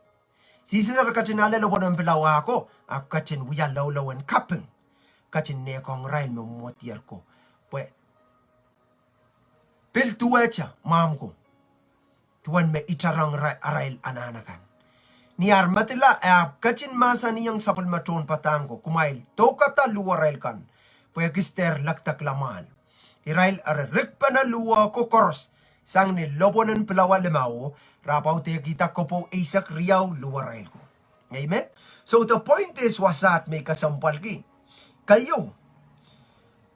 Sises eri ketin ale lopwonen pilawa ko, ahpw ketin wia loulou en kaping. Ketin nehkohng irail me mwohdier ko. Pwe pil duwehte mwahmw ko. Duwen me itarohng ira-, arail anahn akan. Ni ar medila, e ahpw ketin mahsanihong sapwellime tohnpadahk ko, kumwail doukada luhwerail kan, pwe ekis dehr lekdekla mwahl. Irail eri rikpene luhwe ko koaros, sang ni lopwonen pilawa limau, re ahpw audehkihda kopou eisek riau luhwerail ko. Amen. So the point is, wasaht me I kesempwalki. Keieu,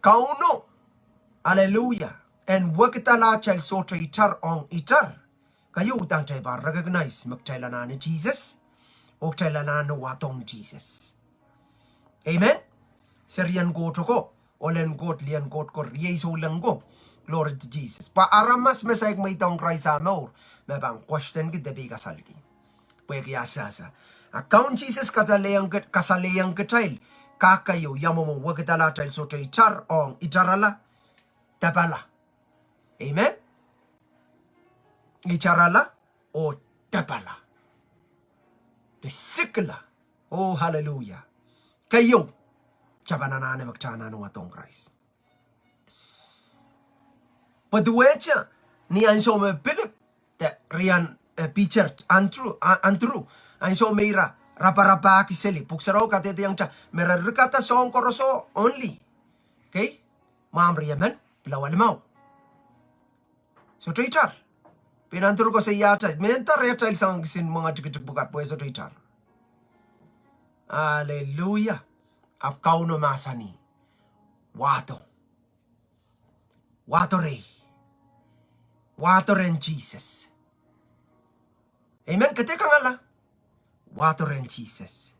Kauno, hallelujah, en wekidala atail sohte itar ong itar. Keieu, udahn kitail pahn recognize me kitail anahne Sises, oh kitail anahne wadohng Sises. Amen. Serien Koht oko, ohlen Koht, lien Koht ko, riei souleng ko. Glory to Jesus. Pwe aramas me saik mweidohng Krais ah mour, me pahn questionki de pil kasalki. Pwehki a sasa. A Kaun Sises kasalehiong kit-, kasalehiong kitail, kak keieu, ia mwomwen wekidala atail sohte itar ong itarala, depala. Amen. Itarala oh depala. De sikla. Oh, hallelujah. Keieu, kitail pahn anahne me kitail anahne wadohng Krais. Pwe duwehte, ni ansou me Pilip, de rian, eh, Piter, Andru, a-, Andru, ansou me ira raparapahki seli, Pwuhk Sarawi kadehdehiong kitail me re rikada soahng koaros only. Okay? Mwahmw riemen, pilawa limau. Sohte itar. Pein Andru koasoiahte, mehnda rehtail sang kisin mwenge tikitik pwukat pwe sohte itar. Hallelujah. Ahpw Kauno mahsanih, wahdo. Wahdo rehi. Wahdo rehn Sises. Amen. Ke dehr kangala. Wahdo rehn Sises.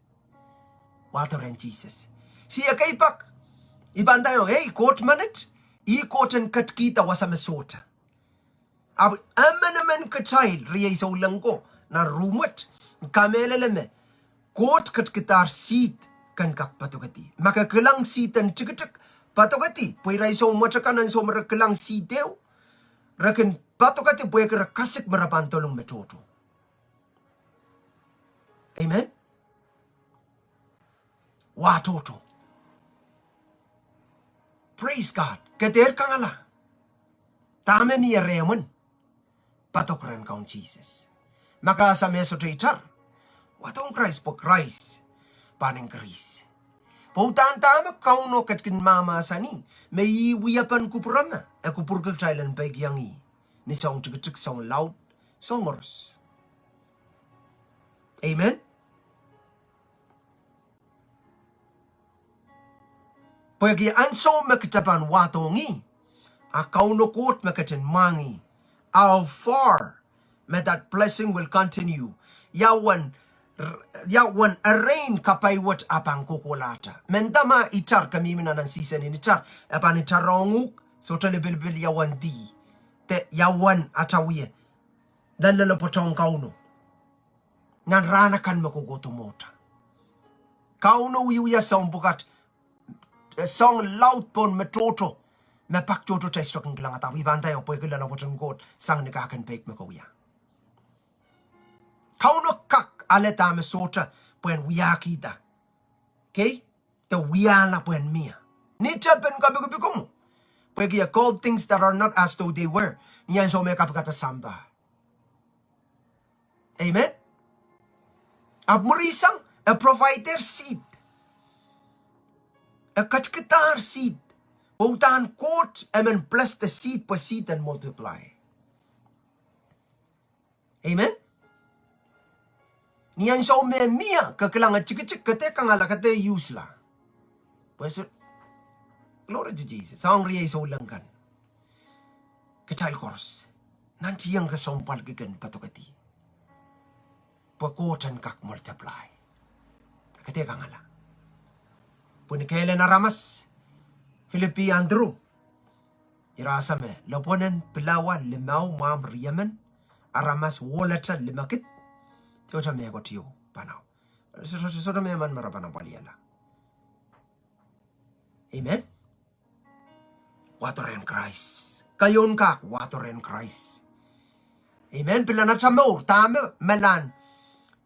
Wahdo rehn Sises. Sie kei pak. I pahn ndaiong, ei, Koht menet, ih Koht en ketikihda wasa me sohte. Ahpw emenemen kitail riei souleng ko nan room wet, kamehlele me Koht ketikidahr seed ken kak padokedi. Ma ke kilang seed en tikitik, padokedi, pwe irail soumwet akan ansou me re kilang seed ehu, re kin padokedi pwehki re kasik me re pahn dolung me tohto. Amen. Wahtohto. Praise God. Ke dehr kangala. Dahme mie rehmw en padok rehn Kaun Sises. Ma ke ese me sohte itar, wadohng Krais pwe Krais pahn increase. Pwe uhdahn dahme Kauno ketikihong mahmahsanih, me ih wiepen kupwuromwi, e kupwurki kitail en peikiong ih ni soahng tikitik, soahng laud, soahng koaros. Amen. Pwehki ansou me kitail pahn wadohng ih, a Kauno Koht me ketin mwahngih, how far me that blessing will continue. Ia uwen, ia uwen erein kapai wet a pahn kohkohlahte. Mehnda ma itar, ke mihmi nan season en itar, e pahn itarohng uhk, sohte lipilipil ia uwen dih, de ia uwen atail wie lelel pwoatohng Kauno nan rahn akan me kohkohdo mwohtail. Kauno wiewia soahng pwukat, eh, soahng laud pohn me tohto, me pak tohto kitail sohte kin kilangada. Ahpw I pahn ndaiong pwehki lella pwoaten Koht sang ni kak en peik me ke wia. Kauno kak ale dahme sohte pwehn wiahkihda. Okay? De wiahla pwehn mie. Ni tepin kapikipik mwo. Pwehki e call things that are not as though they were. Ni ansou me kapikada sampah. Amen. Ahpw mwurin sang, e provide-er seed. E ketikidahr seed. Pwe uhdahn Koht emen bless the seed, pwe seed en multiply. Amen. Ni ansou me mie, ke kilang e tikitik, ke dehr kangala, ke dehr usela. Pwe se, glory to Jesus. Soahng riei souleng kan. Kitail koaros nantihong kesempwal kei ken padokedi. Pwe Koht en kak multiply. Kede kangala. Pwe ni kehl en aramas, Pilipi Andrew, ira ese me lopwonen pilawa limau mwahmw riemen, aramas wohlete limekid, sohte mehkot ieu pahn awa. Sohte, sohte, sohte me emen me re pahn apwalihala. Amen. Wahdo rehn Krais. Keieun kak wahdo rehn Krais. Amen. Pil nan ata mour, dahme melahn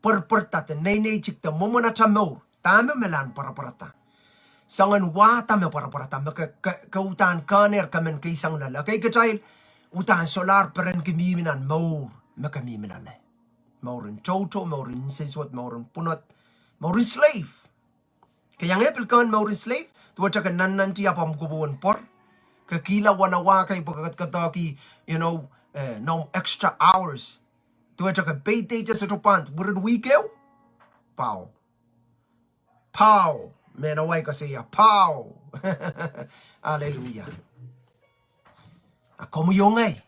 pwerpwerda de neineitik de mwomwen ata mour, dahme melahn pwarapwarada. Soangen wahda me pwarapwarada, me ke, ke, ke uhdahn kehnehr ke men kei sang loale. Kei kitail uhdahn solahr perenki mihmi nan mour me ke mihmi loale. Mour en toutou, mour en nsensuwed, mour en pwunod, mour en slave. Ke iang eh pil kehn mour en slave, duwehte ke nannanti ahpw omw kupwuwen pwoar. Ke kihla wana wahkei pwe ke kadaudokki, you know, eh, noumw extra hours. Duwehte ke pay date sohte pwand, mwurin wihk ehu. Pow. Pow. Mehn Hawaii koasoia, pow. Hallelujah. A komwi oh ngehi,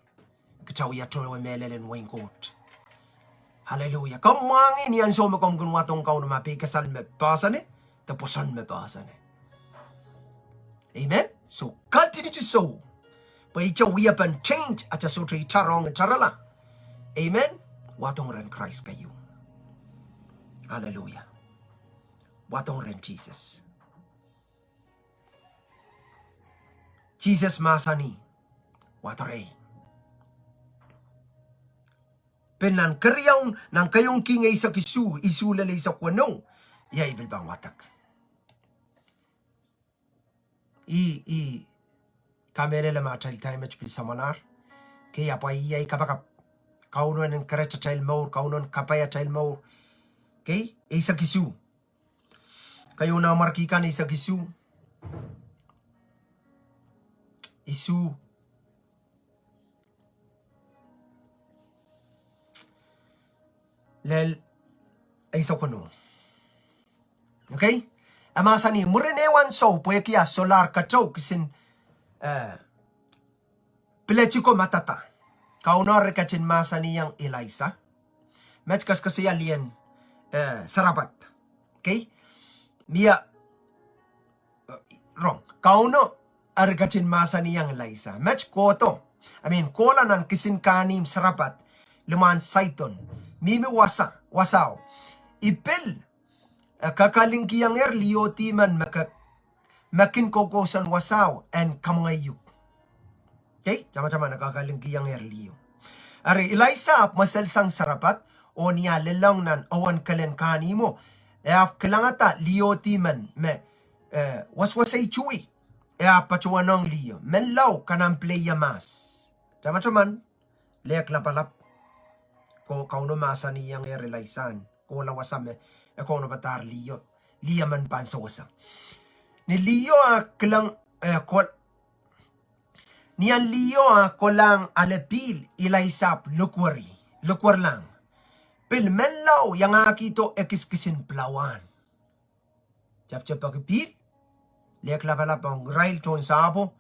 kitail wia tohn ewe mehlel en wehin Koht. Hallelujah. Komw mwahngih ni ansou me komw kin wadohng Kauno ma peikasal me poahsoane, de pwoson me poahsoane. Amen. So continue to sow. Pwe ita wiepen change, ata sohte ita rong itarala. Amen. Wadohng rehn Krais keieu. Hallelujah. Wadohng rehn Sises. Sises mahsanih, wahdo rehi. Pil nan keriaun, nan Keieun King eisek isuh, isuh lel eisek weneu, ia I pil pahn wadek. I, I kamehlele ma atail time et pil samwalahr. Kei, ahpw ia I kapakap. Kauno en encourage atail mour, Kauno en kapai atail mour. Kei, eisek isuh. Keieun Amwarki kan eisek isuh. Isuh. Lel eisek weneu. Okay? E mahsanih, mwurin ehu ansou pwehki a solahr keteu kisin, eh, piletiko madada, Kauno eri ketin mahsanihong Eliza. Met koasoakoasoia lien, eh, sarapat. Okay? Mie, eh, rong. Kauno eri ketin mahsanihong Eliza. Met kohdo, I mean, kohla nan kisin kahnimw sarapat, limwahn Saidon. Mihmi wasa, wasao. I pil, eh, kakalingkiangehr liho dih men me ke, me kin koukousoan wasao en kamwengeiuk. Okay, tamataman e kakalingkiangehr liho. Eri Eliza ahpw mweselsang sarapat, oh ni ah lellahng nan owen kelen kahnimwo, e ahpw kilangada liho dih men me, eh, wesewesei tui, e ahpw patohwanohng liho, menlau, ke nan pil ie mahs. Tamataman, lehk lapalap. Ko, Kauno mahsanihongehr Eliza en kohla wasa me e kaunopadahr liho. Liho men pahn sewese. Ni liho ah kilang, eh, kol-, ni ah liho ah kolahng ale pihl, Eliza ahpw likweri, likwerlahng. Pil menlau, iangahkihdo ekis kisin pilawahn. Teptepeki pihl, lehk lapalap ong irail tohn sahpwo,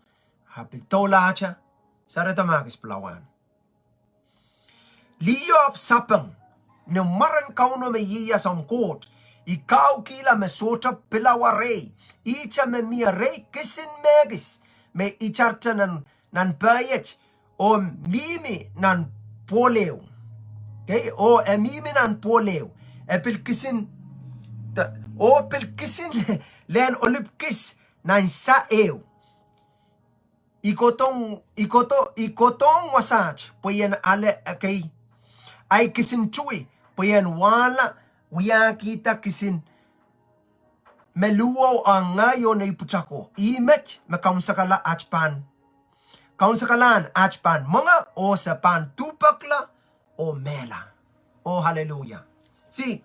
a pil doulahte, saredo ma ekis pilawahn. Liho ahpw sapeng, ni mwaren Kauno me ieias omw Koht, I kaukihla me sohte pilawa rehi, ihte me mie rehi kisin mehkis, me itarte nan, nan peiet, oh mihmi nan pwohl ehu. Okay, oh e mihmi nan pwohl ehu. E pil kisin, oh pil kisin lehn olipwkis nan sah ehu. I kohdohng, I kohdo, I kohdohng wasaht pwe I en ale, okay, ahi kisin tui pwe I en wahla wiahkihda kisin me luhwo ong ngehi oh nei pwutako. Ih met me kaunsekala at pahn, kaunsekalahn at pahn mwenge oh se pahn duhpekla oh mehla. Oh, hallelujah. See,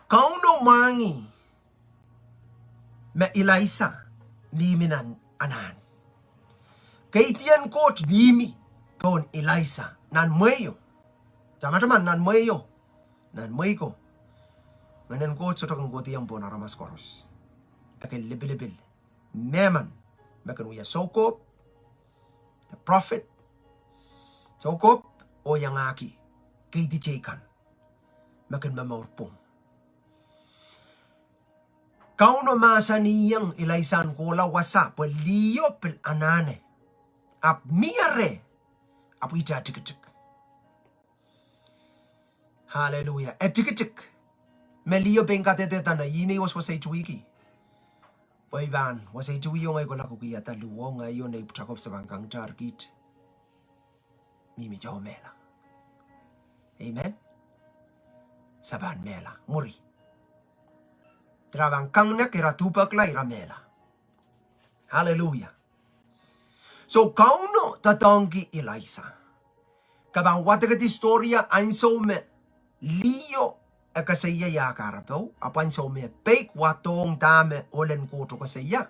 Kauno mwahngih me Eliza mihmi nan anahn. Keidien Koht mihmi pohn Eliza nan mweio. Tamataman nan mweio. Nan mweiko. Ngehnen Koht sohte kin kohdiong pohn aramas koaros. kin lipilipil. Mehmen me kin wia soukohp, the prophet, soukohp, oh iangahki keidi teikan me kin momour pwung. Kauno mahsanihong Elisa en kohla wasa pwe liho pil anahne. Ahpw mie reh, ahpw ihte tikitik. Hallelujah. E tikitik. Me liho pein kadehdehda nan, ih me I wesewesei tuhwiki. Pwe I pahn wesei tuhwio ngehi kohla kuki adaluwo, ngehi oh nei pwutak ko se pahn kangtar kiht. Mihmi tohmehla. Amen. Se pahn mehla. Mwuri. Ira pahn kangnek, ira duhpekla, ira mehla. Hallelujah. So Kauno doadoahngki Elisa. Ke pahn wadekedi story a ansou me liho e koasoia ia kahrepe, ahpw ansou me peik wahdohng dahme ohlen Koht koasoia.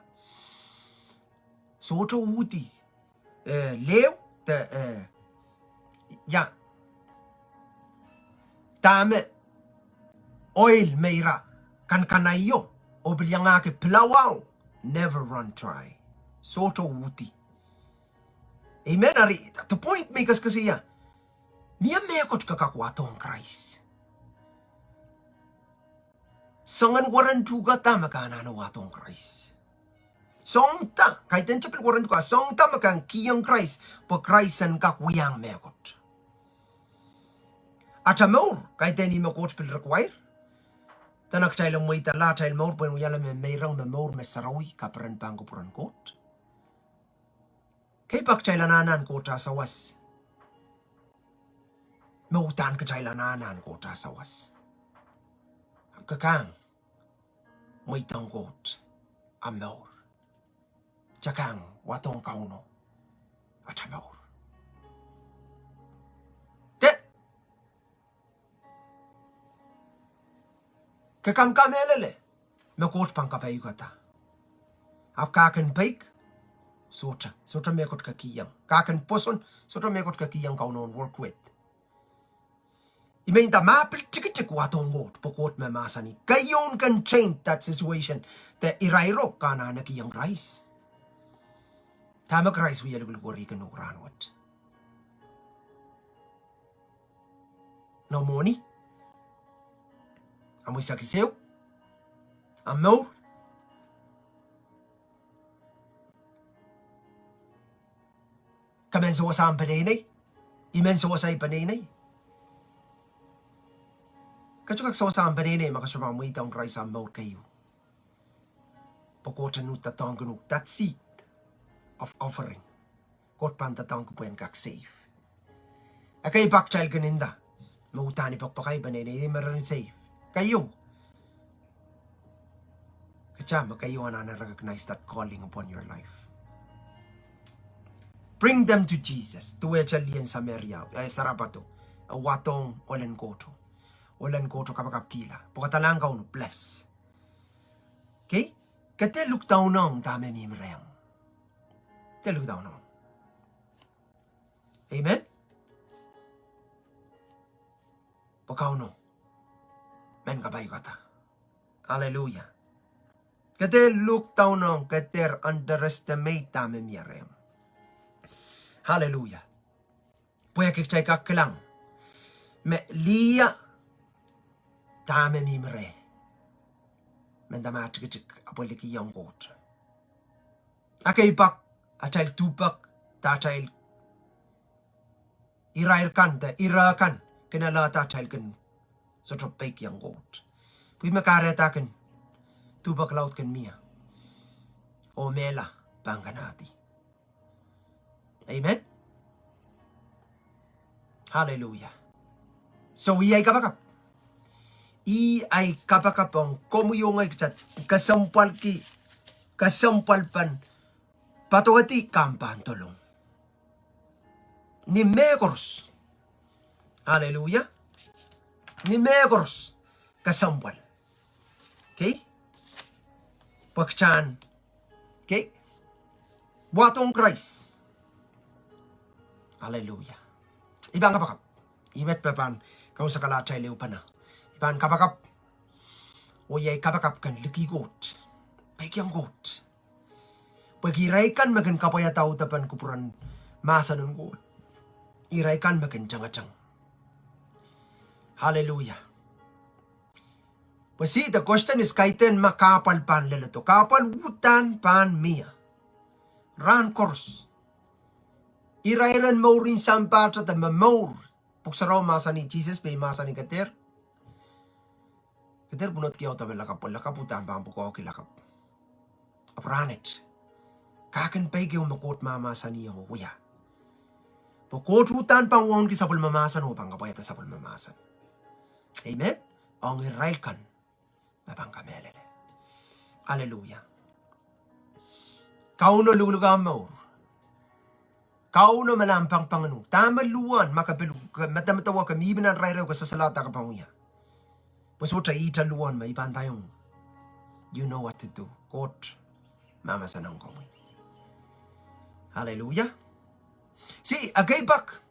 Sohte uhdi, eh, lehu, de, eh, ia. Dahme oil me ira kanakanaio, oh pil iangahki pilawao, never run dry. Sohte uhdi. Amen. Eri, the point me I koasokoasoia. Mie mehkot ke kak wahdohng Krais. Soangen weren tuhkada me ke anahne wahdohng Krais. Soahng da, kaidehn tepil weren tuhka, soahng da me ke kihong Krais, pwe Krais en kak wiahiong mehkot. Atail mour, kaidehn ih me Koht pil require. Dene kitail en mweidala atail mour, pwehn wiahla me meirong me mour me sarawi, kaperen pahn kupwuren Koht. Kei pak kitail anahne en Koht ah sawas. Me uhdahn kitail anahne en Koht ah sawas. Ahpw ke kak mweidohng Koht ah mour. Kitail kak wahdohng Kauno atail mour. De ke kak kamehlele me Koht pahn kapaiukada. Ahpw ke kin peik, sohte, sohte mehkot ke kihong. Ke kin pwoson, sohte mehkot ke kihong Kauno en work with. I men nda ma pil tikitik wahdohng Koht, pwe Koht me mahsanih, keieun kin change that situation. De irairo ke anahne kihong Krais. Dahme Krais wie likilikier ih kin uhk rahnwet. Noumw mwohni, amw eisek ehu, amw mour. Ke men sewese ahmw peneinei, I men sewese ahi peneinei. Ke sohte kak sewese ahmw peneinei ma ke sohte pahn mweidohng Krais ahmw mour keieu. Pwe Koht en uhd doadoahngkin uhk, that seed of offering. Koht pahn doadoahngki pwehn kak save. Ekei pak kitail kin nda, me uhdahn I pekipek ahi peneinei, I me ren save. Keieu. Kitail me keieu anahne recognize that calling upon your life. Bring them to Jesus. Duwehte lih en Sameria, eh, Sarapado. Eh, wahdohng ohlen Kohto. Ohlen Kohto kapakapkihla. Pwekadalahng Kauno, bless. Okay? Ke dehr look down ong dahme mihmi rehmw. Dehr look down ong. Amen? Pwe Kauno men kapaiukada. Hallelujah. Ke dehr look down ong, ke dehr underestimate dahme mie rehmw. Hallelujah. Pwehki kitail kak kilang me lih a dahme mihmi reh, mendahte ma tikitik ahpw likihong Koht. Ekei pak atail duhpek, de atail irair kan, de ire kan kin alehda atail kin sohte peikiong Koht. Pwe me kahrehda kin duhpek laud kin mie, oh mehla pahn kanahdi. Amen. Hallelujah. So, ih ahi kapakap. Ih ahi kapakap ong komwi oh ngehi, kitail kesempwalki, kesempwal pahn padokedi kan pahn dolong. Ni mehkoaros. Hallelujah. Ni mehkoaros. Kesempwal. Okay? Pwe kitail, okay? Wahdohng Krais. Hallelujah. I pahn kapakap. I met pahn kaunsekala atail ehupene. I pahn kapakap. Oh ih ahi kapakap kan, liki Koht. peikiong Koht. Pwehki irail kan me kin kapwaiada audepen kupwuren mahsen en Koht, irail kan me kin tengeteng. Hallelujah. Pwe see, the question is, kaidehn ma kahpwal pahn leledo? Kahpwal uhdahn pahn mie rahn koaros. Irair en mour en sampah de me mour. Pwuhk Sarawi mahsanih, Sises me mahsanih, ke dehr, ke dehr pwunodki audepe lakapw, pwe lakapw uhdahn pahn pwukoahki lakapw. Ahpw rahnwet, ke kin peikiong me Koht mahmahsanihong wia. Pwe Koht uhdahn pahn wauneki sapwellime mahsen oh pahn kapwaiada sapwellime mahsen. Amen. Ong irail kan me pahn kamehlele. Hallelujah. Kauno luhluhn omw mour. Kauno me nan pangpangin uhk. Dahme luhwen, ma ke pil, ke medemedewe ke mihmi nan irair ehu, ke solahr dahme ke pahn wia. Pwe sohte ihte luhwen me I pahn ndaiong. You know what to do. Koht mahmahsanihong komwi. Hallelujah. See, ekei pak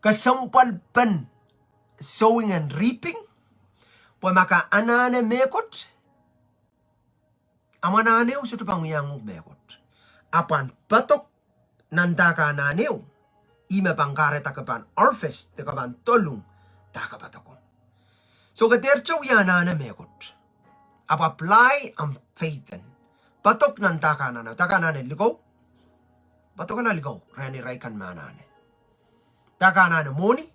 kesempwalpen sowing and reaping, pwe ma ke anahne mehkot, amw anahne ehu sohte pahn wiahiong uhk mehkot. A pahn padok nan dahme ke anahne ehu, ih me pahn kahrehda ke pahn harvest, de ke pahn dolung dahme ke padoko. So ke dehr wia anahne mehkot. Ahpw apply omw faith en padok nan dahme ke anahne ehu. Dahme ke anahne likou, padokala likou rehn irail kan me anahne. Dahme ke anahne mwohni,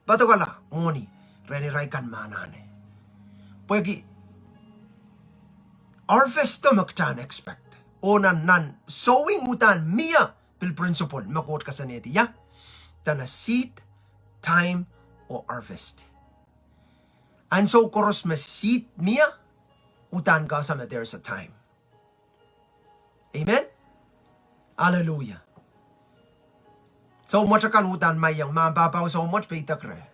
padokala mwohni rehn irail kan me anahne. Pwehki harvest o me kitail en expect. Oh nan, nan sowing uhdahn mie pil principle me Koht koasoanehdi, ia? Dene seed, time, oh harvest. Ansou koaros me seed mie, uhdahn ke ese me there's a time. Amen. Hallelujah. Soumwet akan uhdahn maiong, ma pahpao soumwet peidek reh.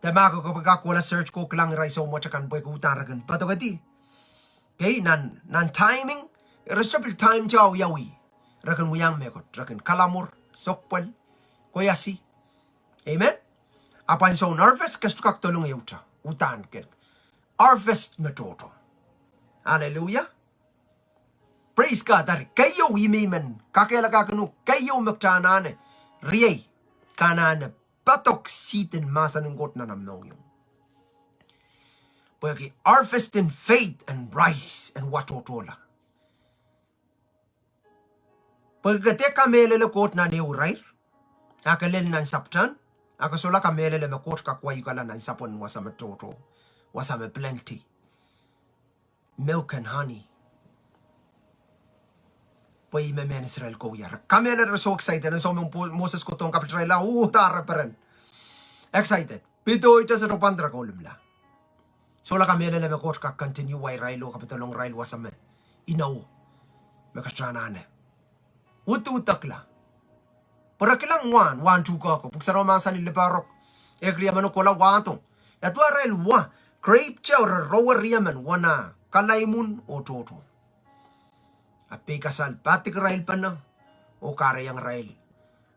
De ma ke, ke kak kohla search ko kilang irail soumwet akan pwehki uhdahn re kin padokedi. Okay, nan, nan timing, re sohte pil time te awiawi. Re kin wiahiong mehkot, re kin kalamwur, sokpwel, koiasi. Amen. Ahpw ansoun harvest ke sohte kak dolung ehute. Uhdahn ke harvest me tohto. Hallelujah. Praise God. Eri keieu ih me I men kakehlakahkin uhk, keieu me kitail anahne riei, ke anahne padok seed en mahsen en Koht nan omw mohngiong. Pwehki harvest in faith and rise and wa tohtohla. Pwe ke dehr kamehlele Koht nan ehu irair, a ke lel nan sapwtehn, a ke solahr kamehlele me Koht kak waihkihla nan sapwen wasa me tohto, wasa me plenty, milk and honey. Pwe ih me mehn Israel kohier. Kamehlele, re so excited, ansou me Moses kohdohng kapitirailla, oh, da re peren. Excited. Pidohte sohte pahn re koulumla. Solahr kamehlele me Koht kak continue wa irail oh kapidolong irail wasa me inou me kitail anahne. Uduhtekla. Pwe re kilang wahn, wahn tuhkehko. Pwuhk Sarawi mahsanih Lipahrok ehu riemen kohla wahdo. Ia duwen irail wa, grape juice, re rowe riemen wahn kalaimwun oh tohto. A peikasal padikirailpene oh kahrehiong irail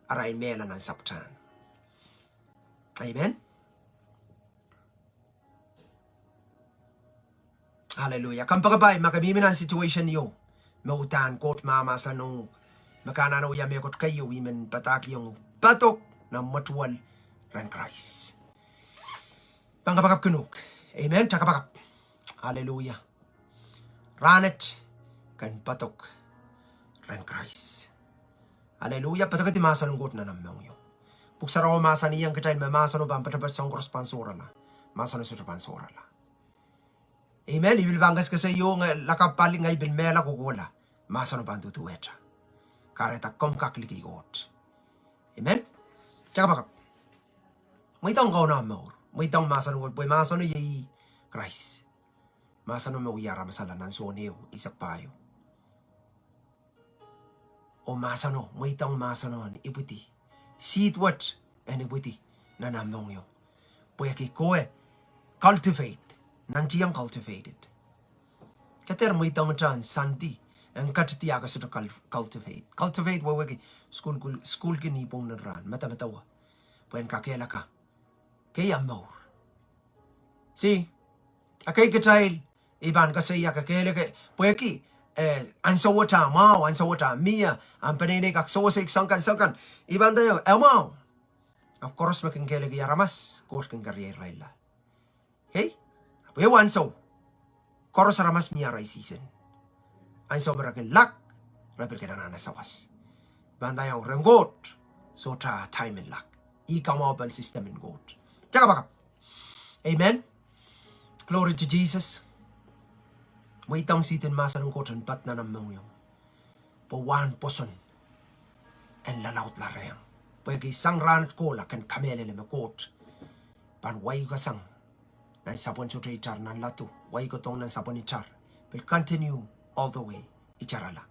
arail mehla nan sapwtehn. Amen. Hallelujah. Kompoakepahi ma ke mihmi nan situation ieu me uhdahn Koht mahmahsanihong uhk, me ke anahne wia mehkot keieu, I men padahkihong uhk, padok nan mwetuwel rehn Krais. Pahn kapakapkin uhk. Amen. Kitail kapakap. Hallelujah. Rahnwet, ke en padok rehn Krais. Hallelujah. Padokedi mahsen en Koht nan omw mohngiong. Pwuhk Sarawi mahsanihong kitail me mahseno pahn poatopoat, soahng koaros pahn sohrala. Mahseno sohte pahn sohrala. Amen. I pil pahn kesekese ieu, nge lakapw pali ngehi pil mehla kohkohla. Mahseno pahn duduwehte. Kahrehda komw kak likih Koht. Amen. Kitail kapakap. Mweidohng Kauno omw mour. Mweidohng mahsen en Koht, pwe mahseno iei Krais. Mahseno me wia aramasala nan Sohn ehu, eisek pahieu. Oh mahseno, mweidohng mahseno en ipwidi. Seed wet en ipwidi nan omw mohngiong. Pwehki kowe cultivate, nantihong cultivated. Ke dehr mweidohng ita en sandi, en ketidi a ke sohte cul-, cultivate. Cultivate wehwehki sukuhl, sukuhlki ni pwung nan rahn, medemedewe. Pwe en kakehlaka. Kei omw mour. See? Ekei kitail I pahn koasoia kekehlaka, pwehki, eh, ansou wet ah mwahu, ansou wet ah mie, ahmw peneinei kak sewese soangen soangen. I pahn nda, eh, mwahu. Ahpw koaros me kin kehleki aramas, Koht kin keriairailla. Okay? Ahpw ehu ansou, koaros aramas mie arail season. Ansou me re kin lak, re pil kin anahne sawas. I pahn nda iang rehn Koht, sohte time en lak. I kamwahupen system en Koht. Teka pak. Amen. Glory to Jesus. Mweidohng seed en mahsen en Koht en pad nan ahmw mohngiong. Pwe wahn pwoson en lalaudla rehmw. Pwehki sang rahnwet kohla ke en kamehlele me Koht pahn wai uhk sang nan sapwen sohte itar nan ladu, wai uhk dohng nan sapwen itar, pil continue all the way itarala.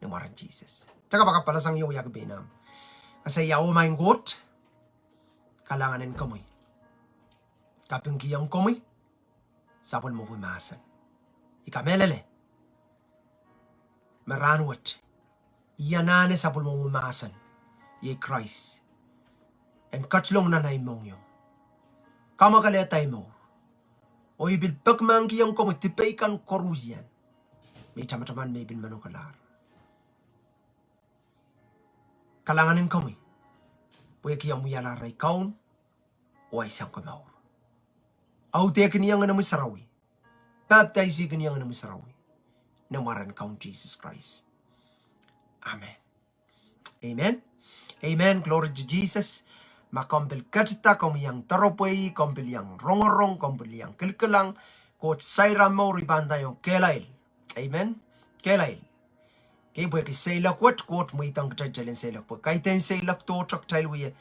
Ni mwaren Sises. Teka pak, pahn sang ieu iahki pein ahmw. Koasoia, oh Maing Koht, kalahngan en komwi. Kapingkihong komwi sapwellimomwi mahsen. I kamehlele me rahnwet I anahne sapwellimomwi mahsen, iei Krais, en ketilong nan ahi mohngiong, kamwakelehda ahi mour. Oh I pil peki mahkikihong komwi dipei kan koarusie me I tamataman me I pil manokelahr. Kalahngan en komwi pwehki omw wialahr ahi kaun oh ahi sounkomour. Audehkin I ong Ngehnomwi Sarawi, papdaisihkin I ong Ngehnomwi Sarawi, ni mwaren Kaun Sises Krais. Amen. Amen. Amen. Glory to Jesus. Ma komw pil ketida, komw iang doropwe, komw pil iang rongorong, komw pil iang kilkilang, Koht sair omw mour, I pahn nda iang kehlail. Amen. Kehlail. Kei pwehki seiloak wet, Koht mweidohng kitail en seiloak pwe kaidehn seiloak tohto kitail wie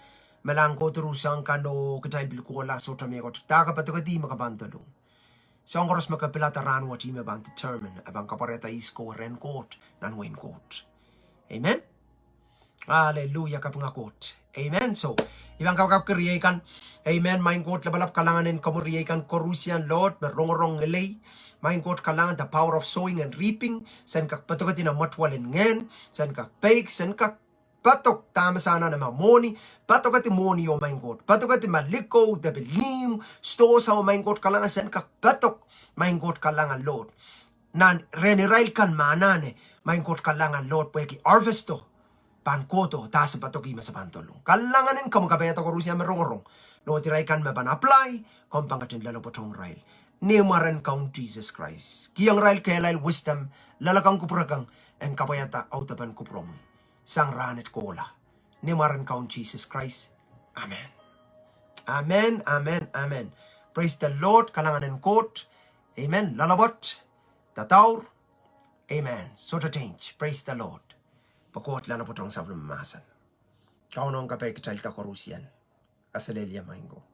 melahn kohdo ruhsang kan oh kitail pil kohla sohte mehkot. Dahkot padokedi me ke pahn dolung. Soahng koaros me ke pilada rahnwet ih me pahn determine, e pahn kapwarehda ihs kowe rehn Koht nan wehin Koht. Amen. Hallelujah, kapinga Koht. Amen. So, I pahn kapkapki riei kan. Amen. Maing Koht Lapalap, kalahngan en komwi riei kan koarusie, Lord, me rongorong ngilen. Maing Koht, kalahngan the power of sowing and reaping. Sen kak padokedi nan mwetuwel en ngehn. Sen kak peik, sen kak padok dahme se anahne, ma mwohni, padokedi mwohni, oh Maing Koht. Padokedi ma likou de pil ihmw, sidohsa, oh Maing Koht, kalahngan, sen kak padok, Maing Koht, kalahngan, Lord. Nan rehn irail kan me anahne, Maing Koht, kalahngan, Lord, pwehki harvest o pahn kohdo, dahme se padokih me se pahn dolung. Kalahngan en komwi, kapaiada koarusie me rongorong. Lord, irail kan me pahn apply, komw pahn ketin loalopwoatohng irail. Ni mwaren Kaun Sises Krais. Kihong irail kehlail, wisdom, loalokong, kupwurekong, en kapwaiada audepen kupwuromwi sang rahnwet kohla. Ni mwaren Kaun Sises Krais. Amen. Amen, amen, amen. Praise the Lord, kalahngan en Koht. Amen. Loalopwoat, dadaur. Amen. Sohte tehnj. Praise the Lord. Pwe Koht loalopwoatohng sapwellime mahsen. Kauno ong kapai kitailda koarusie. Kaselehlie Maing Koht.